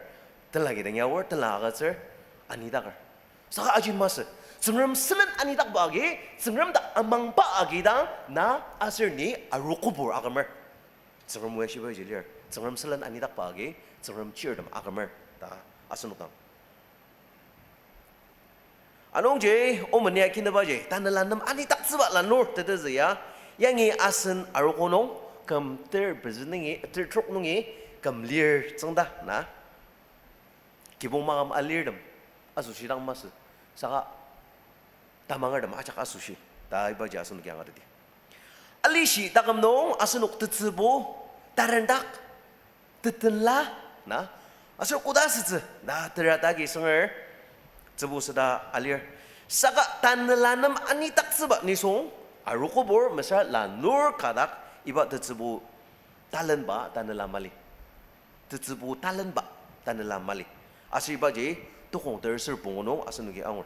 tenla kidang yaor, tenla agütsür, anidaker. Saka aji masü, Tsüngrem sülen anidakba agi, Tsüngrem dak amangba agi dang na aser ni arogobur akümer. Tsüngrem ya shibaji lir, Tsüngrem sülen anidakba agi, Tsüngrem chirtem akümer ta asenok dang. Anungji, omeni akinübaji, tanela nem anidaktsüba lanur tetezü ya, yangi asen arogo nung, küm ter pezü nungi, ter trok nungi, küm lir tsüngda na. Kibong maküm alirtem asoshi dang masü, saka tamangertem ajak asoshi, ta ibaji asenoki angateti. Alishi taküm nung asenok tetsübo, tarendak, tetenla, na, aser koda asütsü, na, tera ta agi sünger, tsübu süda alir. Saka tanela nem anidaktsüba nisung, Arogobur mesüra lanur kadak iba tetsübu talenba tanela mali. Tetsübu talenba tanela mali. Aser ibaji tokong terser pungu nung asenoki angur.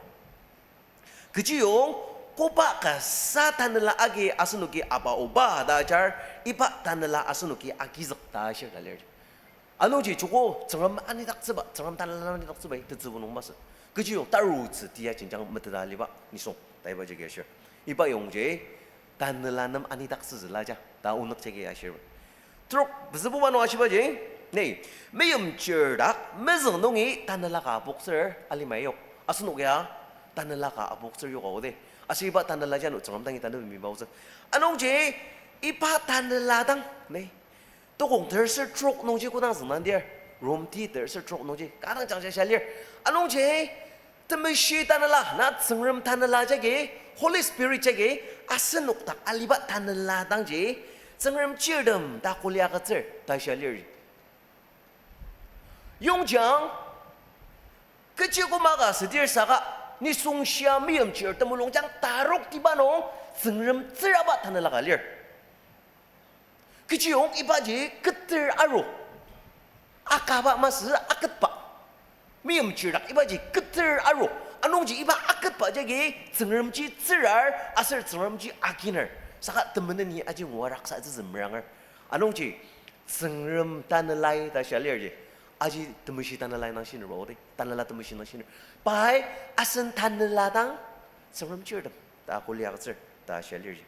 Kechiyong, koba kasa tanela agi asenoki aba oba ta ajar, iba tanela asenoki agizük ta ashir ta lir. Anungji joko Tsüngrem anidaktsüba, Tsüngrem tanela anidaktsübai tetsübu nung masü. Kechiyong tarutsü tia jenjang meteta aliba nisung ta iba jagi ashir. Iba yongji tanela nem anidaktsütsüla ja ta onük jagi ashir. Trok pezübuba nung ashibaji, ne, meimchir dak mezüng nungi tanela ka apoktsür alima yok. Asenok ya tanela ka apoktsür yok aote. Aser iba tanela jano Tsüngrem dangi tanü mibaotsü. Anungji iba tanela dang, ne, tokong terser trok nungji kodang züngdangdir, Rom ti terser trok nungji kadang jangja shia lir. Anungji temeshi tanela, na Tsüngrem tanela jagi, Holy Spirit jagi, asenok dak aliba tanela dangji, Tsüngrem chirtem ta kuli agütsür ta shia lir. Yongjang, kechi koma ka südir saka, nisung shia meimchir temulung jang tarok tiba nung, Tsüngrem tsüraba tanela ka lir. Kechiyong ibaji keter aru. Akaba masü aketba. Meimchir dak ibaji keter aru. Anungji iba aketba jagi Tsüngremji tsürar aser Tsüngremji aginer. Saka temeneni aji ngua raksatsütsü meranger. Anungji Tsüngrem tanelai ta shia lirji. Aji temeshi tanelai nung shinüro de. Tanela temeshi nung shinür. Pai asen tanela dang Tsüngrem chirtem ta kuli agütsür ta shia lirji.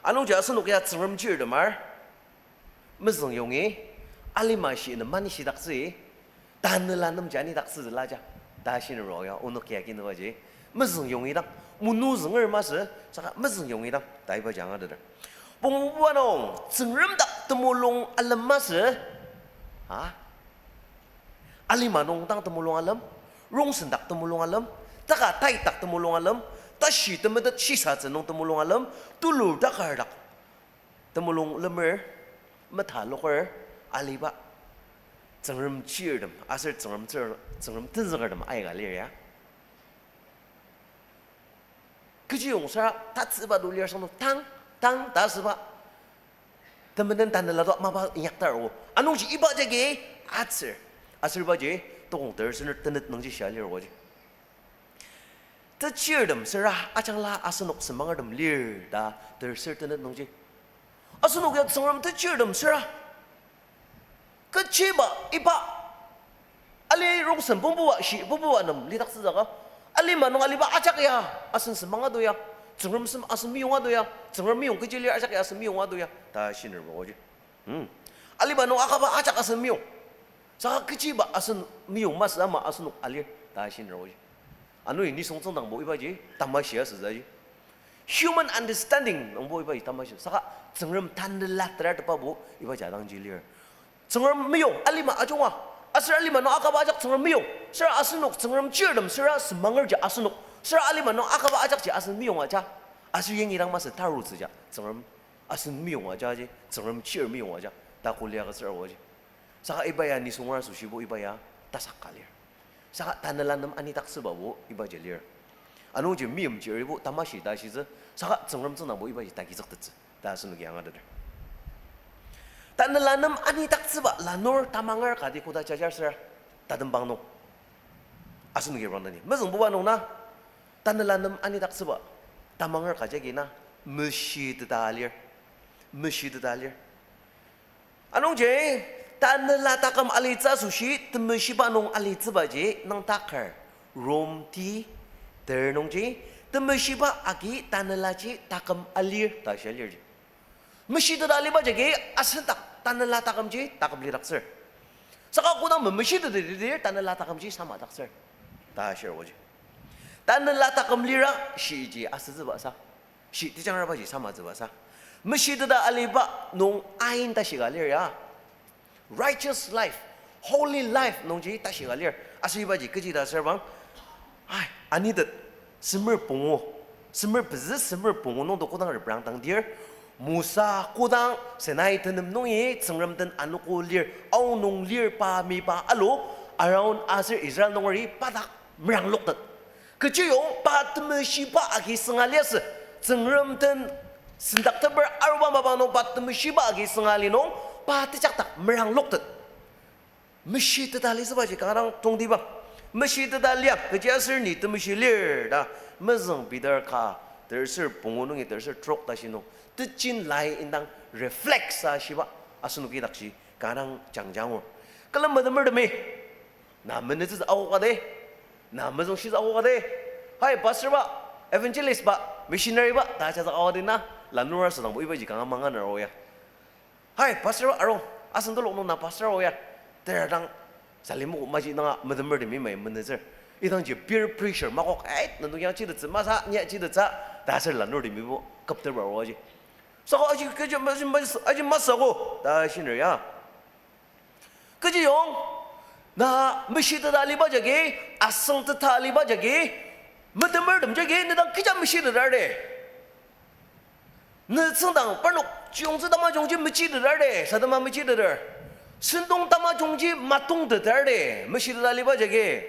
Anungji asenok ya Tsüngrem chirtem ar, mezüng yongi, alima shi nem manishidaktsü, tanela nemji anidaktsütsüla ja ta shinüro ya onok ya kinubaji, mezüng yongi dang, monu zünger masü, saka mezüng yongi dang ta ibaji angateter. Punguba nung, Tsüngrem dak temulung alem masü, a? Alima nung dang temulung alem, rongsen dak temulung alem, taka tai dak temulung alem, tashi temetet shisatsü nung temulung alem, tulur takar dak temulung lemer, metaloker, aliba, Tsüngrem chirtem aser Tsüngrem tsür, Tsüngrem tenzükertem aika lir ya. Kechiyong süra tatsüba do lir sangdo tang, tang ta asüba. Temenen tanela do mapa inyaktar o. Anungji iba jagi atsür. Aser ibaji tokong terser tenet nungji shia lir oji. Techirtem süra ajangla asenok semangertem lir ta terser tenet nungji. Asenok ya Tsüngrem techirtem süra kechiba iba ali rongsen pongpua shi pongpua nem lidaktsütsüka. Alima nung aliba ajak ya asen semang ado ya. Tsüngrem sem asen meyong ado ya. Tsüngrem meyong kechi lir ajak ya asen meyong ado ya ta shinürba oji. Hmm. Alima nung akaba ajak asen meyong. Saka kechiba asen meyong masü ama asenok alir ta shinür oji. Anui nisung tsüngdangbo ibaji tamashi asütsü aji. Human understanding nungbo ibaji tamashi. Saka Tsüngrem tanela terar tepabo ibaji adangji lir. Tsüngrem meyong alima ajunga. Aser alima nung akaba ajak Tsüngrem meyong. Süra asenok Tsüngrem chirtem süra semangerji asenok. Süra alima nung akaba ajakji asen meyong aja. Aser yangi dang masü tarutsüja Tsüngrem asen meyong ajaji, Tsüngrem chir meyong aja ta kuli agütsür oji. Saka iba ya nisung asoshi bo iba ya tasak ka lir. Saka tanela nem anidaktsübabo ibaji lir. Anungji meimchiribo tamashi ta shitsü, saka Tsüngrem tsüngdangbo ibaji tagizüktettsü ta asenoki angateter. Tanela nem anidaktsüba lanur tamanger kati koda jajar süra tatembang nung asenoki rangdani. Mezüngbuba nung na, tanela nem anidaktsüba tamanger ka jagi na, meshiteta lir. Meshiteta lir. Anungji, tanela taküm alitsü asoshi, temeshiba nung alitsübaji nüngdaker. Rom ti ter nungji, temeshiba agi tanelaji taküm alir ta shia lirji. Meshiteta aliba jagi asendak tanela takümji taküm lidaktsür. Saka kodang memeshiteta lidir tanela takümji samadaktsür ta shir oji. Tanela taküm lira shiji asütsüba sa. Shi tejangrabaji samatsüba sa. Meshiteta aliba nung ain tashi ka lir ya. Righteous life, holy life nungji tashi ka lir. Aser ibaji kechi ta asür bang, ai, anitet, semer pungu, semer pezü semer pungu nungdo kodang reprang dangdir, Mosa kodang Sinai tenem nungi Tsüngrem den anogo lir, aonung lir pa miba alu, Aaron aser Israel nungeri pa dak merangloktet. Kechiyong pa temeshiba agi sünga liasü, Tsüngrem den sendakteper aruba mapang nung pa temeshiba agi sünga li nung, pa tejakdak merangloktet. Meshiteta lisübaji kanga dang tongtibang. Meshiteta liang, kechiaser ni temeshi lir ta, mezüng Peter ka, terser pungu nungi terser trok tashi nung, tejin lai indang reflect sa shiba, asenoki dakji kanga dang jangja angur. Külem metemertemi, na menütsü akok ade, na mezüngshitsü akok ade, hai pastor ba, evangelist ba, missionary ba ta ajazük akok ade na, lanur asüdangbo ibaji kanga manganer o ya. Hai pastor ba arung, asen telok nung na pastor o ya, tera dang salimogo maji nanga metemertemi mai menütsür. Idangji peer pressure makok, ai, nenok yang chitettsü masa, nia chitettsü, ta aser lanurtemibo küpteper o aji. Saka aji, kechi, aji, aji masako ta shiner ya. Kechiyong, na meshiteta aliba jagi, asüngteta aliba jagi, metemertem jagi, ne dang kecha meshiteter de. Ne tsüngdang parnok chiyongtsü tamajungji mechiteter de, sadema mechiteter. Sentong tamajungji matongteter de, meshiteta aliba jagi.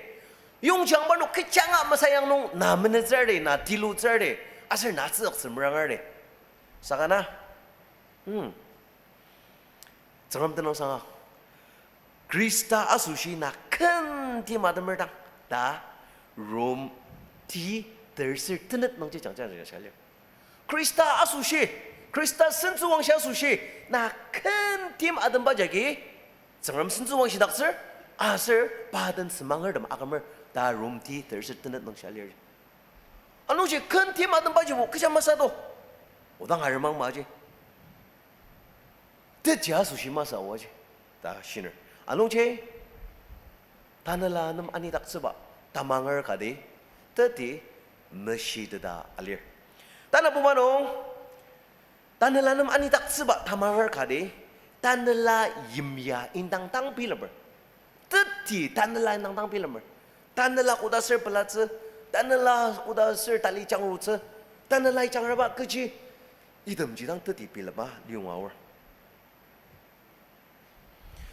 Yongjang parnok kechanga mesayang nung na menütsür de, na tilutsür de, aser na tsüktsü meranger de. Saka na, hmm. Tsüngrem tenüngsanga. Khrista asoshi na ken tim atemertang ta Rom ti terser tenet nungji jangjang ya shia lir. Khrista asoshi, Khrista sentsüwangshi asoshi, na ken tim atemba jagi, Tsüngrem sentsüwangshidaktsür, aser pa den semangertem akümer ta Rom ti terser tenet nung shia lir. Anungji ken tim atembajibo kecha masado. Odang aremang maji. Teti asoshi masa oaji ta shiner. Anungji, tanela nem anidaktsüba tamanger kati, teti meshiteta alir. Tanabuba nung, tanela nem anidaktsüba tamanger kati, tanela yimya indang dang bilemer. Teti tanela indang dang bilemer. Tanela koda ser pelatsü, tanela koda ser tali jangrutsü, tanela ijangraba kechi, itemji dang teti bilema liyonga aor.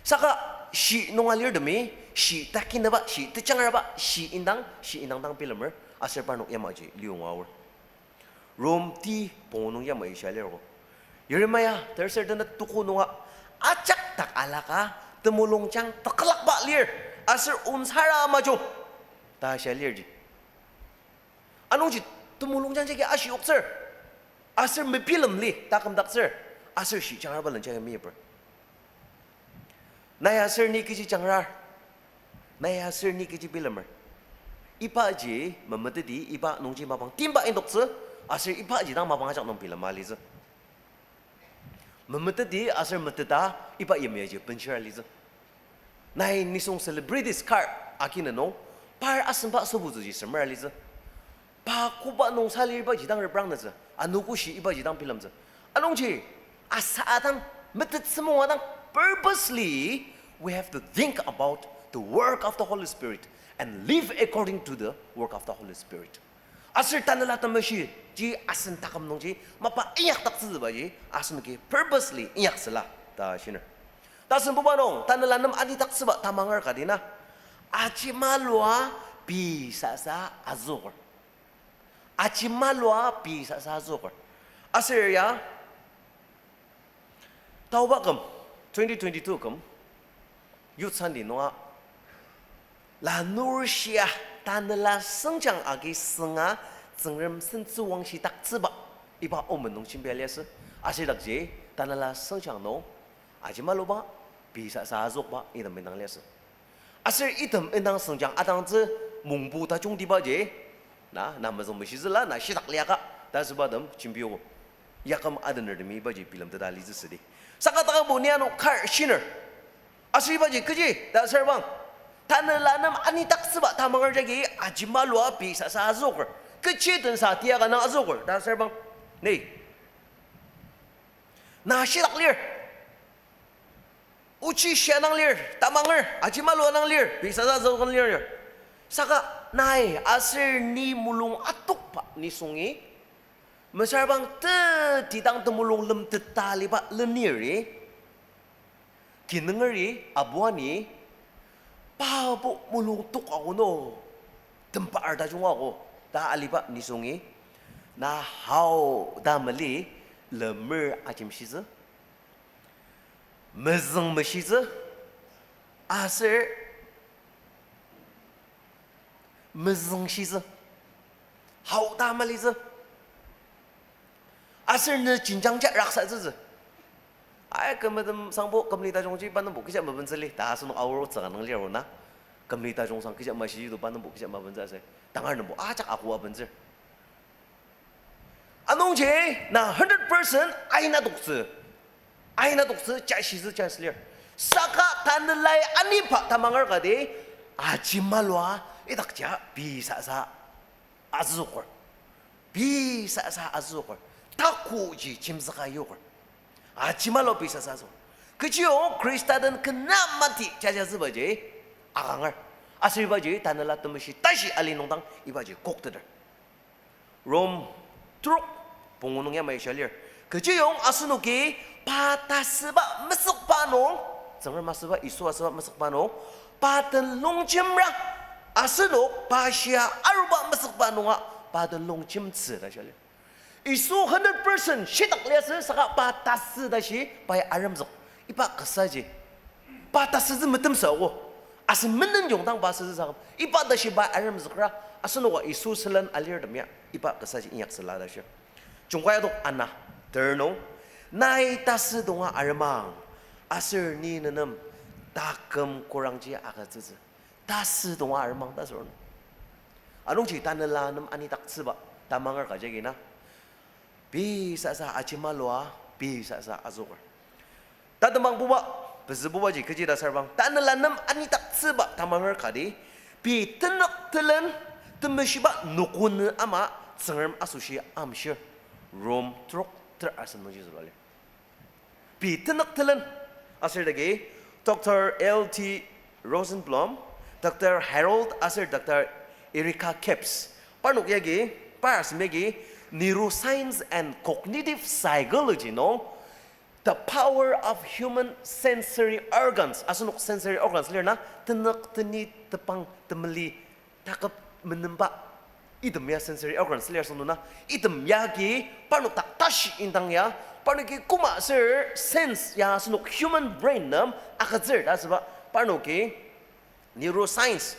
Saka shi nung alirtemi, shi takinaba, shi tejangraba, shi indang, shi indang dang bilemer, aser parnok yamaji liyonga aor. Rom ti pungu nung yamai shia lirgo. Yeremia terser tenet tuko nunga, ajak dak alaka temulungjang takülakba lir, aser onsara majung ta shia lirji. Anungji temulungjang jagi ashiyoktsür, aser mebilemli takümdaktsür, aser shi jangraba len jagi meyiper. Nai aser ni kechi jangrar, nai aser ni kechi bilemer. Ibaji memeteti iba nungji mapang timba indoktsü, aser ibaji dang mapang ajak nung bilema litsü. Memeteti aser meteta iba yimyaji benshira litsü. Nai nisung celebrities kar agina nung, par asemba sübutsüji semera litsü. Pa koba nung salirbaji dang reprangnatsü, anogo shi ibaji dang bilemtsü. Anungji, asa adang, metettsü mung adang, purposely, we have to think about the work of the Holy Spirit and live according to the work of the Holy Spirit. Aser Tanela Temeshi ji asen taküm nungji mapa inyakdaktsütsübaji asenoki purposely inyaksüla ta shiner. Tasen buba nung Tanela nem anidaktsüba tamanger kati na, ajemalua pei sasa azüoker. Ajemalua pei sasa azüoker. Aser ya, taoba küm, twenty twenty-two küm, Youth Sunday nunga, lanur shia Tanela Sengjang agi sünga Tsüngrem sentsüwangshidaktsüba iba omen nung jembia liasü. Aser dakji Tanela Sengjang nung ajemaluba, pei sasa azükba item indang liasü. Aser item indang sengjang adangtsü mungbu tajungtibaji, na, na mezüng meshitsüla, na shitak liaka ta asübatem jembiogo. Yaküm adenertemi ibaji bilemteta litsü südi. Saka takabo ni ano kar shiner. Aser ibaji kechi ta asür bang, Tanela nem anidaktsüba tamanger jagi ajemalua pei sasa azüoker. Kechi tensa tiaka nang azüoker ta asür bang, ni, na shitak lir. Ochi shia nang lir, tamanger, ajemalua nang lir, pei sasa azüoker lir. Saka nai aser ni mulung atokba nisungi, mesüra bang tetidang temulung lemteta aliba leniri, kinungeri abuani, pabo mulung tok ako no, temba arta junga ako. ta aliba nisungi, na hao ta mali lemer ajemshitsü, mezüng meshitsü, aser mezüngshitsü, hao ta malitsü. Aser ne jenjangja raksatsütsü. Ai, kü metem sangbo kümli tajungji pa nungbo kecha mabentsü li, ta asenok aor otsüka nung lir ona. Kümli tajung sang kecha mashiji to pa nungbo kecha mabentsü aser tangar nungbo ajak ako abentsür. Anungji na hundred percent aina toktsü. Aina toktsü, jashitsü chance lir. Saka tanelai aniba tamanger kati, ajemalua idakja pei sasa azüoker. Pei sasa azüoker. Takoji jemzüka yoker. Ajemalua pei sasa azüoker. Kechiyong Khrista den kena mati jajatsübaji akanger. Aser ibaji Tanela Temeshi tashi ali nungdang ibaji kokteter. Rom trok pungu nung yamai shia lir. Kechiyong asenoki pa tasüba mesükba nung, Tsüngrem asüba, Yisu asüba mesükba nung, pa den longjemra, asenok pa shia aruba mesükba nunga pa den longjemtsü ta shia lir. Yisu hundred percent shitak liasü saka pa tasü tashi pai aremzük. Iba kasaji pa tasütsü metemsü ako. Asen menen yongdang pa sütsü saküm iba tashi pa aremzükra, asenoka Yisu sülen alirtem ya iba kasaji inyaktsüla ta shir. Jungkai adok ana ter nung, nai tasü tonga aremang, aser ni nenem taküm korangji agütsütsü. Tasü tonga aremang ta sür nung. Anungji Tanela nem anidaktsüba tamanger ka jagi na, pei sasa ajemalua, pei sasa azüoker. Tatembangbuba, pezübubaji kechi ta sarbang, Tanela nem anidaktsüba tamanger kati, pei tenük telen, temeshiba noko nü ama Tsüngrem asoshi amshir. Rom trok ter asem nungji zülua lir. Pei tenük telen, aser dagi Doctor L T Rosenblum, Doctor Harold aser Doctor Erika Krebs, parnok yagi, par asem yagi, neuroscience and cognitive psychology nung, the power of human sensory organs, asenok sensory organs lir na, tenük, teni, tepang, temeli, taküp, menemba, item ya sensory organs lir asüngdang na, item yagi parnok dak tashi indang ya, parnoki koma aser sense ya asenok human brain nem agütsür ta asüba, parnoki neuroscience,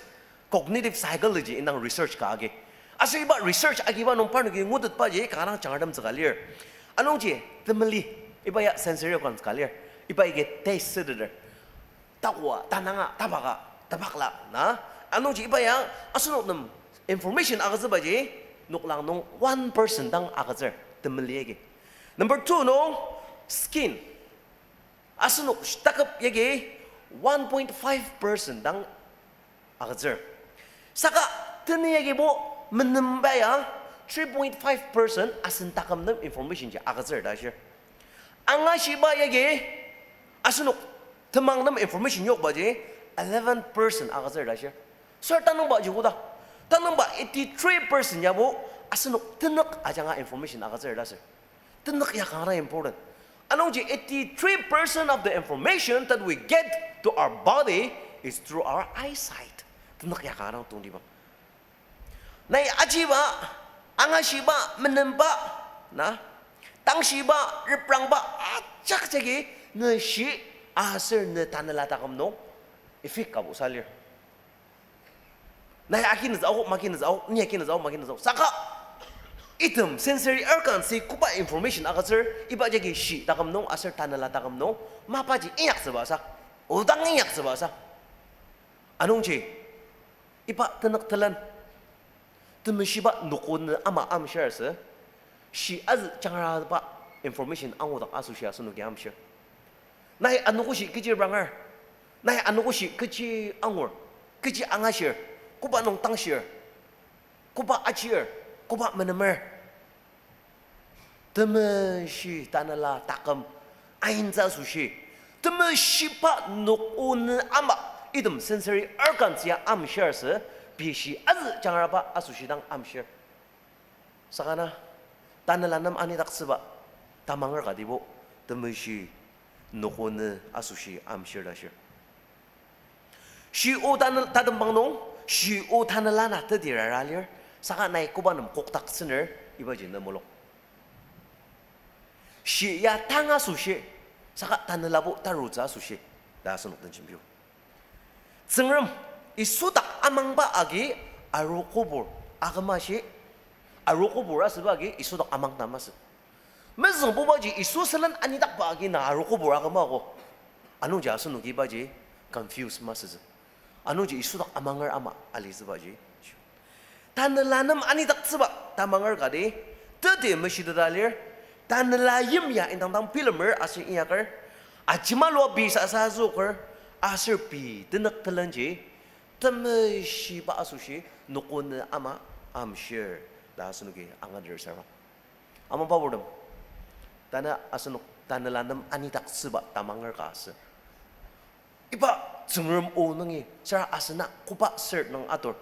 cognitive psychology indang research ka agi. Aser iba research agiba nung parnoki ngutetbaji kanga dang jangratemtsüka lir. Anungji temeli, iba ya sensory organs ka lir. Iba agi taste süteter. Takoa, tananga, tabaka, tabakla, na. Anungji iba ya asenok nem information agütsübaji noklang nung one percent dang agütsür, temeli yagi. Number two nung, skin. Asenok sh-, taküp yagi one point five percent dang agütsür. Saka teni yagibo menemba ya three point five percent asen taküm nem information ji agütsür ta shir. Angashiba yagi asenok temang nem information yokbaji eleven percent agütsür ta shir. Sir, tanüngba ji koda? Tanüngba eighty-three percent yabo asenok tenük ajanga information agütsür ta sir. Tenük ya kanga important. Anungji eighty-three percent of the information that we get to our body is through our eyesight. Tenük ya kanga tongtibang. Nai ajiba, angashiba, menemba, na, tangshiba, reprangba, ajak jagi, ne shi, aser ne tanela taküm nung effect ka busa lir. Nai akinütsü ao, makinütsü ao, ni akinütsü ao, makinütsü ao. Saka item sensory organ-i koba information agütsür, iba jagi shi taküm nung aser tanela taküm nung, mapaji inyaktsüba sa, odang inyaktsüba sa. Anungji, iba tenük telen, temeshiba noko nü ama amshir asü, shi azü jangraba information angudak asoshi asenoki amshir. Nai anogo shi kechi repranger, nai anogo shi kechi angur, kechi angashir, koba nung tangshir, koba achir, koba menemer. Temeshi tanela taküm aintsü asoshi, temeshiba noko nü ama, item sensory organs ya amshir asü, pei shi azü jangraba asoshi dang amshir. Saka na, tanela nem anidaktsüba tamanger katibo, temeshi noko nü asoshi amshir ta shir. Shi o tanel-, tatembang nung, shi o tanela na teti rara lir. Saka nai koba nem kokdaktsüner, ibaji ne mulung. Shi ya tanga asoshi, saka tanelabo tarutsü asoshi, ta asenok den jembio. Tsüngrem, Yisu dak amangba agi, arokobur, akümashi, arokobur asüba agi, Yisu dak amang ta masü. Mezüngbubaji Yisu sülen anidakba agi na arokobur akümako. Anungji asenoki ibaji confuse masütsü. Anungji Yisu dak amanger ama alitsübaji. Tanela nem anidaktsüba tamanger kati, teti meshiteta lir, tanela yimya indang dang bilemer aser inyaker, ajemalua pei sasa azüoker, aser pei tenük külenji, temeshiba asoshi, nokone ama amshir, ta asenoki angadir sarang. Amangba purtem, tanü asenok tanela nem anidaktsüba tamanger ka asü. Iba Tsüngrem o nungi, süra asena koba ser nung atur.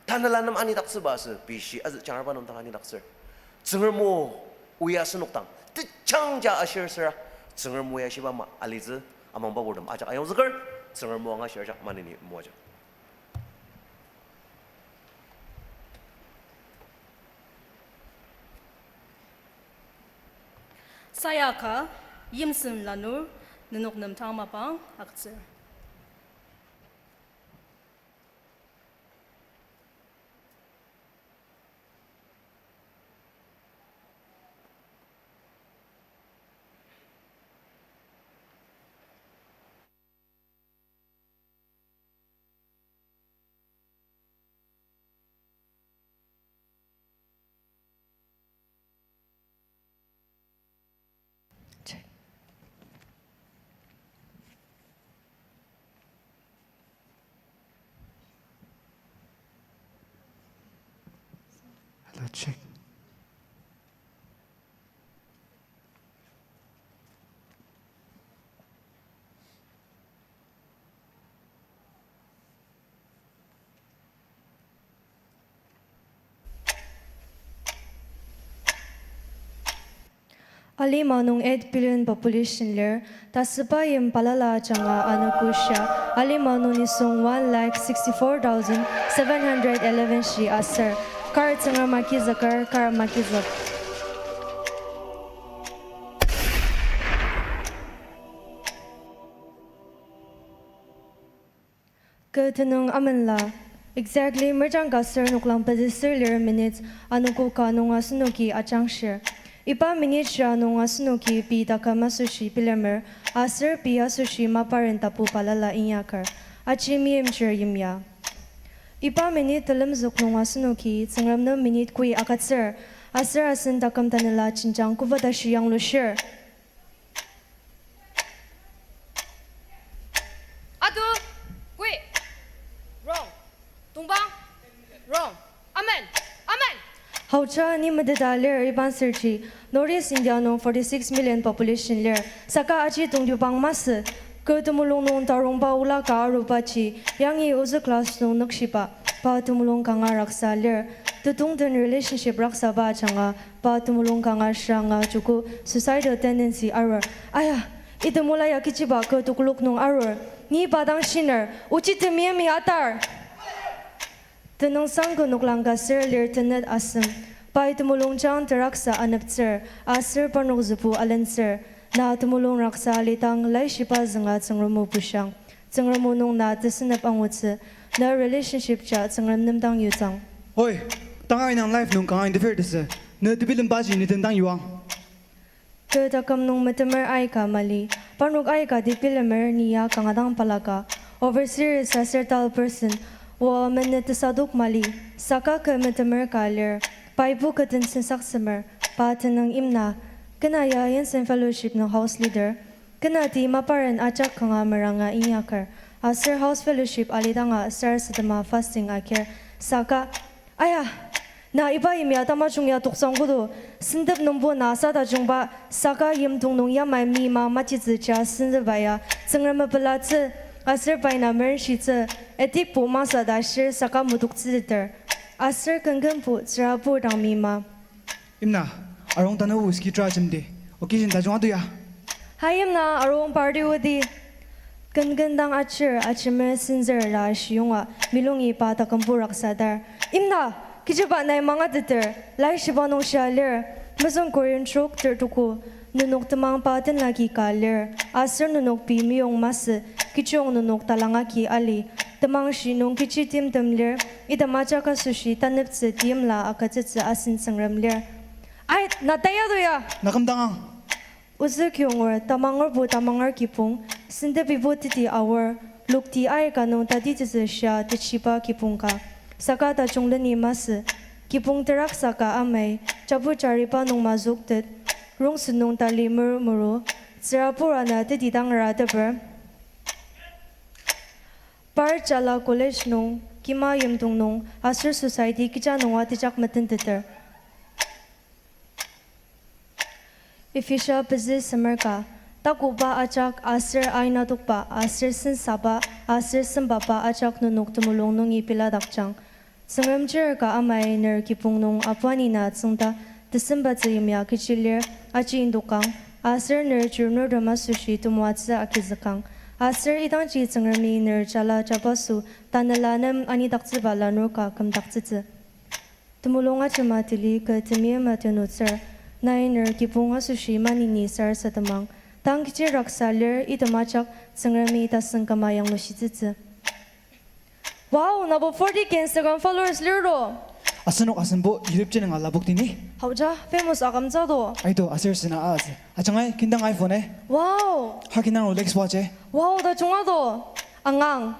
Tanela nem anidaktsüba asü, pei shi azü jangraba nung dang anidaktsür. Tsüngrem o oya asenok dang, techangja ashir süra, Tsüngrem o ya shiba ama alitsü, amangba purtem ajak ayongzüker, Tsüngrem o angashir ajak maneni moajak. Sayaka, yimsem lanur, nenok nem tang mapang agütsür. Check. Hello, check. Alima nung eight billion population lir, tasüba yim balala ajanga anogo shia, alima nung nisung one lakh sixty-four thousand seven hundred eleven shi aser, kar Tsüngrem agizüker, kar magizük. Kü tenüng amenla, exactly merjang ka ser noklang pezü ser lir minutes anogo ka nung asenoki ajangshir. Iba minute shia nung asenoki pei taküm asoshi bilemer, aser pei asoshi maparen tapu balala inyaker, aji meimchir yimya. Iba minute telemzük nung asenoki Tsüngrem nem minute koi agütsür, aser asen taküm tanela jenjang koba tashi yanglushir. Atu, kui, wrong. Tongpang, wrong. Amen, amen. Haoja ni meteta lir iba sürji, North East India nung forty-six million population lir, saka aji tongtibang masü. Kü temulung nung tarongba ola ka arubaji, yangi ozü class nung nükshiba, pa temulung kanga raksa lir. Tetongten relationship raksaba ajanga, pa temulung kanga shiranga joko suicidal tendency arur. Aya, item ola ya kechiba kü tekolak nung arur. Ni pa dang shiner, ochi temiami atar. Tenüngsang kü noklang ka ser lir tenet asem. Pai temulungjang teraksa aneptsür, aser parnok zübu alentsür. Na temulung raksa alidang laishiba zünga Tsüngrem o bushang. Tsüngrem o nung na tesenep angutsü. Na relationship ja Tsüngrem nem dang yutsang. Oi, tanga inang life nung kanga interfere tesü. Ne tebilembaji ne tendang yuang. Kü taküm nung metemer aika mali, parnok aika tebilemer ni ya kanga dang balaka, over serious aser dull person, o amenet tesadok mali, saka kü metemer ka lir, paibo kü den sensaksemer, pa tenüng imna, kena ya Yangtze Fellowship nung house leader, kena ti maparen ajak kanga meranga inyaker, aser house fellowship alidanga sarasadema fasting akir, saka Aya, na iba yimya tamajung ya toksang kodo, sentep nungbo na sa tajungba, saka yimdong nung yamai mima majitsü ja sentep aya, Tsüngrem mepelatsü, aser pai na merenshitsü, etikbo masü ta shir saka mudoktsüteter, aser kenkenbo tsürabur dang mima. Imna, arung tanü whisky tra jemdi, occasion tajung atu ya. Hai imna, arung party odi. Kenken dang achir, achimer senzür la shiyonga, milungi pa takümbo raksadar. Imna, Kechiba nai mangateter, Laishiba nung shia lir, mezüng Korin trok ter tuku, nenok temang pa tenlaki ka lir, aser nenok pei meyong masü, kechiyong nenok talangaki ali, temang shi nung kechi timtem lir, item ajak asoshi taneptsü teimla agütsütsü asen Tsüngrem lir. Ai, na taya to ya? Na küm dangang. Ozü kiyonger, tamangerbo tamanger kibong, sentepibo teti aor, lokti aika nung tatitsütsü shia techiba kibong ka. Saka tajung leni masü, kibong terak saka amai, jabu jariba nung mazüktet, rongsen nung tali muru muru, tsürabur ana teti dang rateper. Par Chala College nung, kima yimdong nung, aser society kecha nunga tejak metenteter. Ephesia pezü semer ka, takoba ajak aser aina tokba aser sensaba aser sembaba ajak nenok temulung nungi peladakjang. Tsüngrem chir ka amai ner kibong nung apuani na tsüngda tesembatsü yimya kechi lir aji indokang, aser ner chirnurtem asoshi temoatsü agizükang, aser idangji Tsüngremi ner jala jabaso tanela nem anidaktsüba lanur ka kümdaktsütsü. Temulung ajema tili kü temeim atenutsür, nai ner kibong asoshi maneni sarasademang, tang kechi raksa lir item ajak Tsüngremi tasen küma yanglushitsütsü. Wow, nabo forty K Instagram followers lir to. Asenok asenbo YouTube channel nga lapok tini. Haoja, famous akamtsü to. Aito, aser sena atsü. Ajangai, kindang iPhone e. Wow. Ha kindang Rolex watch e. Wow, tajung a to. Angang.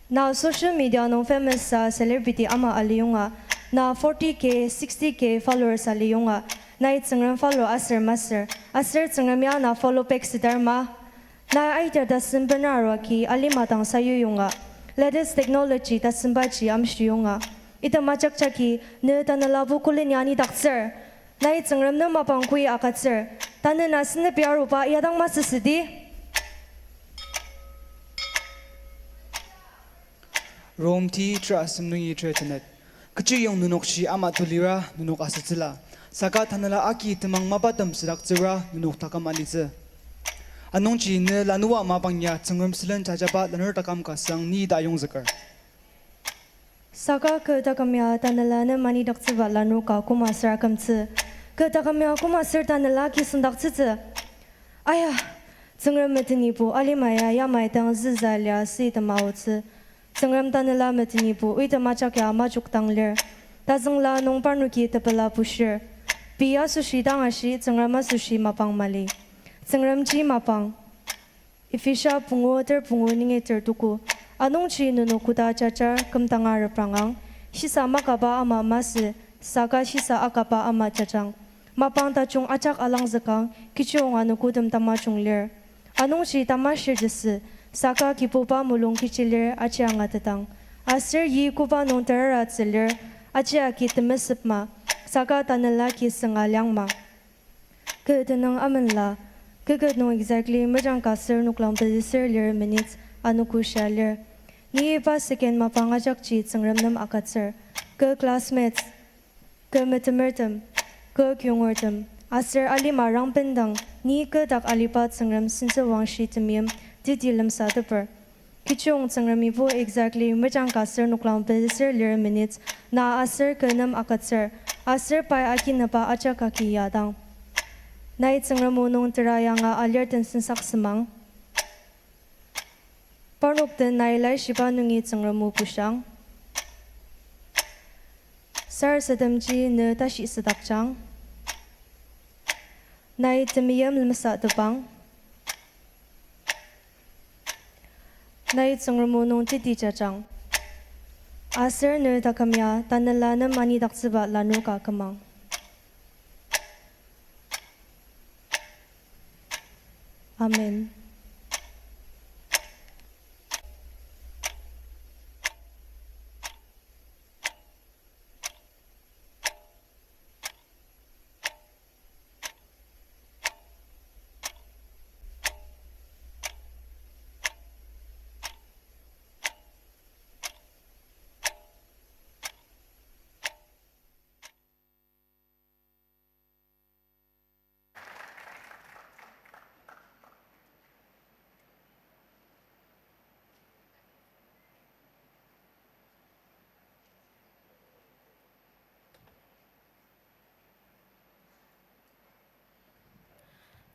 Na social media nung famous sa celebrity ama aliyonga, na forty K, sixty K followers aliyonga, nai Tsüngrem follow aser masür, aser Tsüngrem ya na follow back südar ma? Nai aiter tasen bena aruaki alima dang sayuyonga, latest technology tasenbaji amshiyonga, item ajak jagi ne tanelabo koleni anidaktsür. Nai Tsüngrem nem mapang kui agütsür, tanü na senepi aruba ya dang masü südi. Rom ti ter asem nungi ter tenet. Kechiyong nenok shi ama tulira nenok asütsüla, saka tanela agi temang mapatem südaktsüra nenok taküm alitsü. Anungji ne lanua mapang ya Tsüngrem sülen jajaba lanur taküm ka sang ni ta yongzüker. Saka kü taküm ya tanela nem anidaktsüba lanur ka koma ser akümtsü. Kü taküm ya koma ser tanela agi sendaktsütsü. Aya, Tsüngrem metenibo alima ya yamai dang züza lia sütem aotsü. Tsüngrem tanela metenibo oitem ajak ya majok dang lir. Tazüngla nung parnoki tepela bushir. Pei asoshi dang ashi Tsüngrem asoshi mapang mali. Tsüngremji mapang. Ephesia pungu ter pungu nungi ter tuku. Anungji nenok koda jajar kümdanga reprangang, shisa makaba ama masü, saka shisa akaba ama jajang. Mapang tajung ajak alangzükang, kechiyong anogotem tamajung lir. Anungji tamashirtesü, saka Kibuba mulung kechi lir aji angatetang. Aser yi koba nung teraratsü lir, aji agi temesüpma, saka tanela agi sünga liangma. Kü tenüng amenla, kü ket nung exactly mejang ka ser noklang pezü ser lir minutes anogo shia lir. Ni iba second mapang ajakji Tsüngrem nem agütsür. Kü classmates, kü metemertem, kü kiyongertem, aser alima rangbendang ni kü dak aliba Tsüngrem sentsüwangshi temeim teti lemsateper. Kechiyong Tsüngremibo exactly mejang ka ser noklang pezü ser lir minutes na aser kü nem agütsür, aser pai akinaba ajak agi yadang. Nai Tsüngrem o nung tera yanga alir den sensaksümang. Parnok den nai Laishiba nungi Tsüngrem o bushang. Sarasademji ne tashi südakjang. Nai temeim lemsatepang. Nai Tsüngrem o nung teti jajang. Aser ne taküm ya tanela nem anidaktsüba lanur ka kümang. Amen.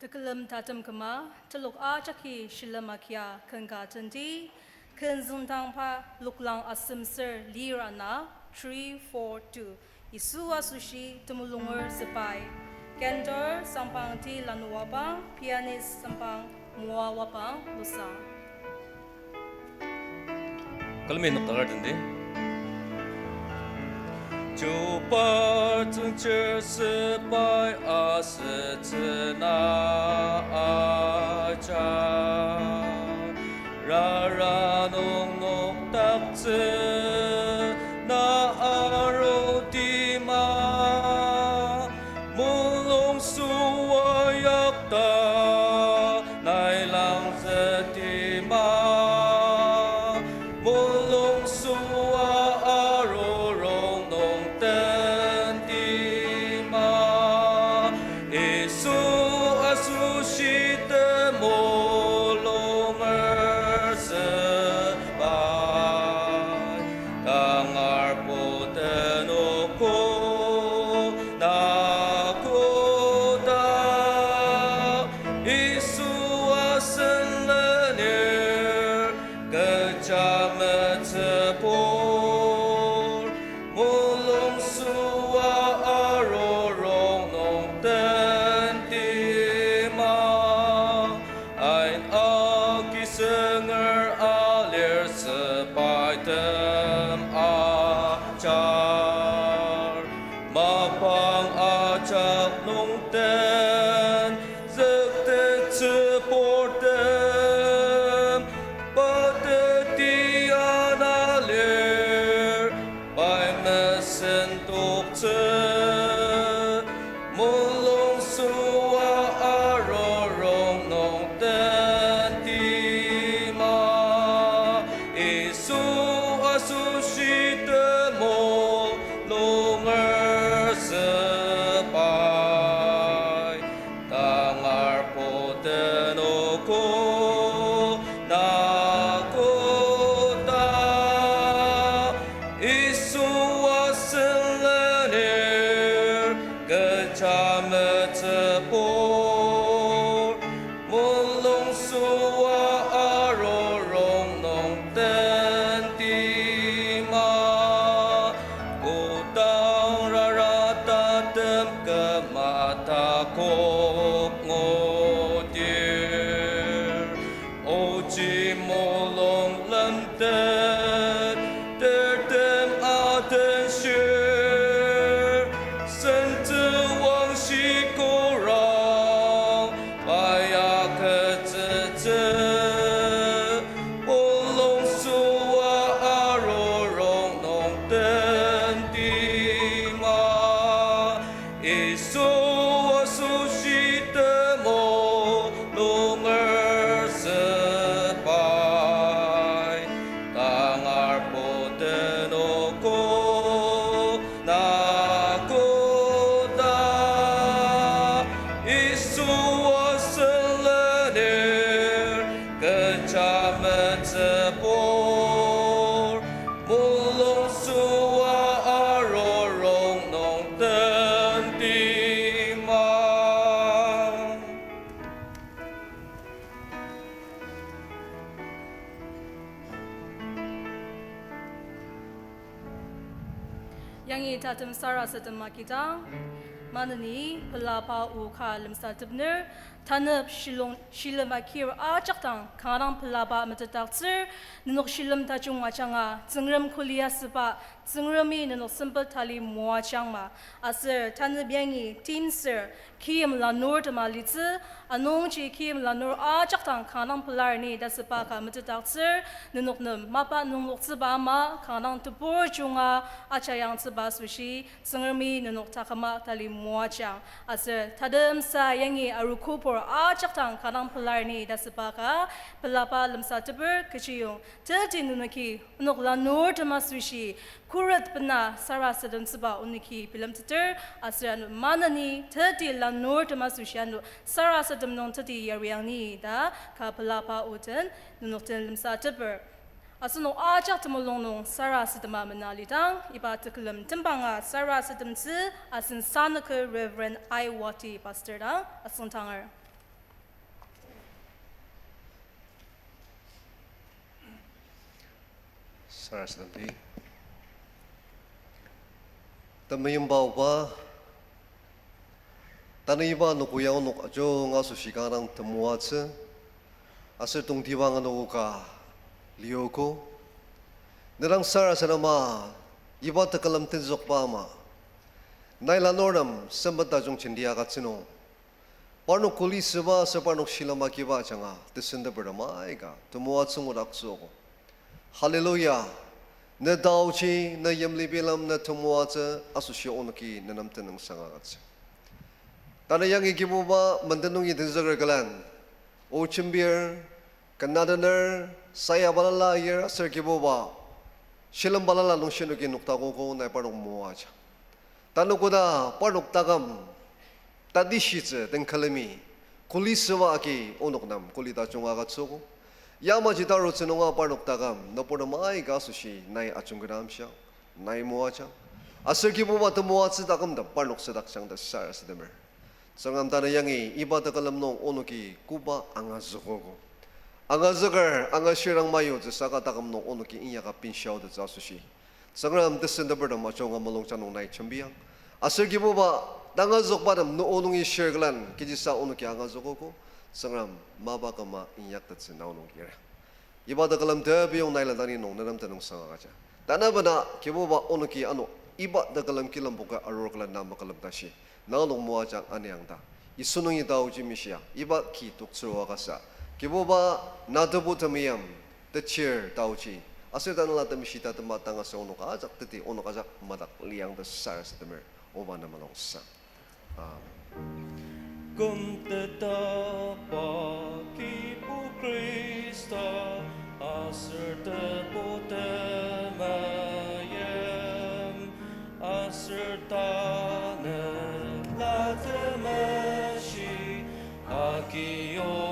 Tekülem tatem küma, telok ajaki shilem agia ken ka tenti, ken züngdangba Loklang Asem Ser lir ana, three four two, Yisu asoshi temulung sepai. Cantor, Sangpang T. Lanu Wapang, pianist, Sangpang Moa Wapang, Lusang. Külemi noktakar tenti. Chuba tsüngchir sepai asütsü na aja. Rara nung noktaktsü na arutima. Mulung süa yakta nai langzütima. Mulung süa arurong nung tentima. Yisu asoshi temulung sepai. Tangar potenogo na koda. Yisu asen lenir kecha metsübur. Mulung süa arurong nung tentima. Ain agi senger alir sepaitem ajar. Mapang ajak nung den züktettsü purtem, pa teti ana lir, pai mesen toktsü. Mulung süa arurong nung tentima. Yisu asoshi temulung sepai. Tangar potenogo na koda. Yisu asen lenir kecha metsübur. Mulung süa arurong nung tentima. Kodang rara tatem küma takok ngudir. Ochi mulung lemtet, tertem atenshir, sentsüwangshi korang, pai agütsütsü, mulung süa arurong nung tentima. Yisu asoshi temulung sepai, tangar potenogo na koda. Yisu asen lenir kecha metsübur. Mulung süa arurong nung tentima. Yangi tatem sarasadema kidang, maneni pelaba o ka lemsatepner, tanep shilung, shilem agir ajak dang kanga dang pelaba metetdaktsür, nenok shilem tajung ajanga, Tsüngrem kuli asüba, Tsüngremi nenok sempet tali moajangma. Aser tanep yangi timsür, kiyim lanurtema litsü, anungji kiyim lanur ajak dang kanga dang pelar ni ta asüba ka metetdaktsür, nenok nem mapa nungloktsüba ama, kanga dang tebur junga ajayangtsüba asoshi, Tsüngremi nenok taküma tali moajang. Aser tatemsa yangi arukubur ajak dang kanga dang pelar ni ta asüba ka, pelaba lemsateper kechiyong. Teti nenoki onok lanurtem asoshi, khuret bena sarasademtsüba onoki bilemteter, aser ano maneni teti lanurtem asoshi ano sarasadem nung teti yariang ni ta ka pelaba o den nenok den lemsateper. Asenok ajak temulung nung sarasadema mena lidang, iba tekülem tembanga sarasademtsü asen sanüker Reverend Aiwati Pastor dang asüngdanger. Sarasademdi. Temeimba Oba, tanü iba anogo ya onok ajunga asoshi kanga dang temoatsü, aser tongtibang anogo ka liogo. Nedang sarasadema, iba tekülem tenzükba ama, nai lanurtem sempet tajung jenti agütsü nung, parnok kuli süba aser parnok shilem agiba ajanga tesentepertem aika temoatsü ngudaktsüogo. Hallelujah! Ne taochi, ne yimli bilem, ne temoatsü asoshi onoki nenem tenüngsang agütsü. Tanü yangi Kibuba menden nungi tenzüker külen, o jembir, ken adener, saya balala ayir aser Kibuba, shilem balala nung shinoki noktakogo nai parnok moaja. Tanü koda parnok taküm tatishitsü den külemi, kuli süba agi onok nem kuli tajung agütsüogo. Yamaji tarutsü nunga parnok taküm nüburtem aika asoshi nai ajungketa amshiang, nai moajang. Aser Kibuba temoatsü takümtem parnok südakjang ta sarasademer. Tsüngrem tanü yangi iba tekülem nung onoki koba angazükogo. Angazüker, angashirang mayutsü saka taküm nung onoki inyaka binshiaotettsü asoshi, Tsüngrem tesentepertem ajunga mulungjang nung nai jembiang. Aser Kibuba, tangazükbatem ne o nungi shir külen kechisa onoki angazükogo. Tsüngrem mapa küma inyaktettsü na o nung ira. Iba tekülem tebiyong nai ladangni nung nenem tenüngsang agüja. Tanü bena Kibuba onoki ano iba tekülem kilemboka arur külen na makülem tashi, na o nung moajang aniang ta, Yisu nungi taoji mishia iba ki toktsürua kasa, Kibuba, na tebu temeim, techir taoji, aser tanela temeshi tatema tang aser onok ajak teti onok ajak madak liang ta sarasademer, Oba na mulungsang. Amen. Kümtetba Kibu Khrista, aser tebu temeim, aser tanela temeshi, agi o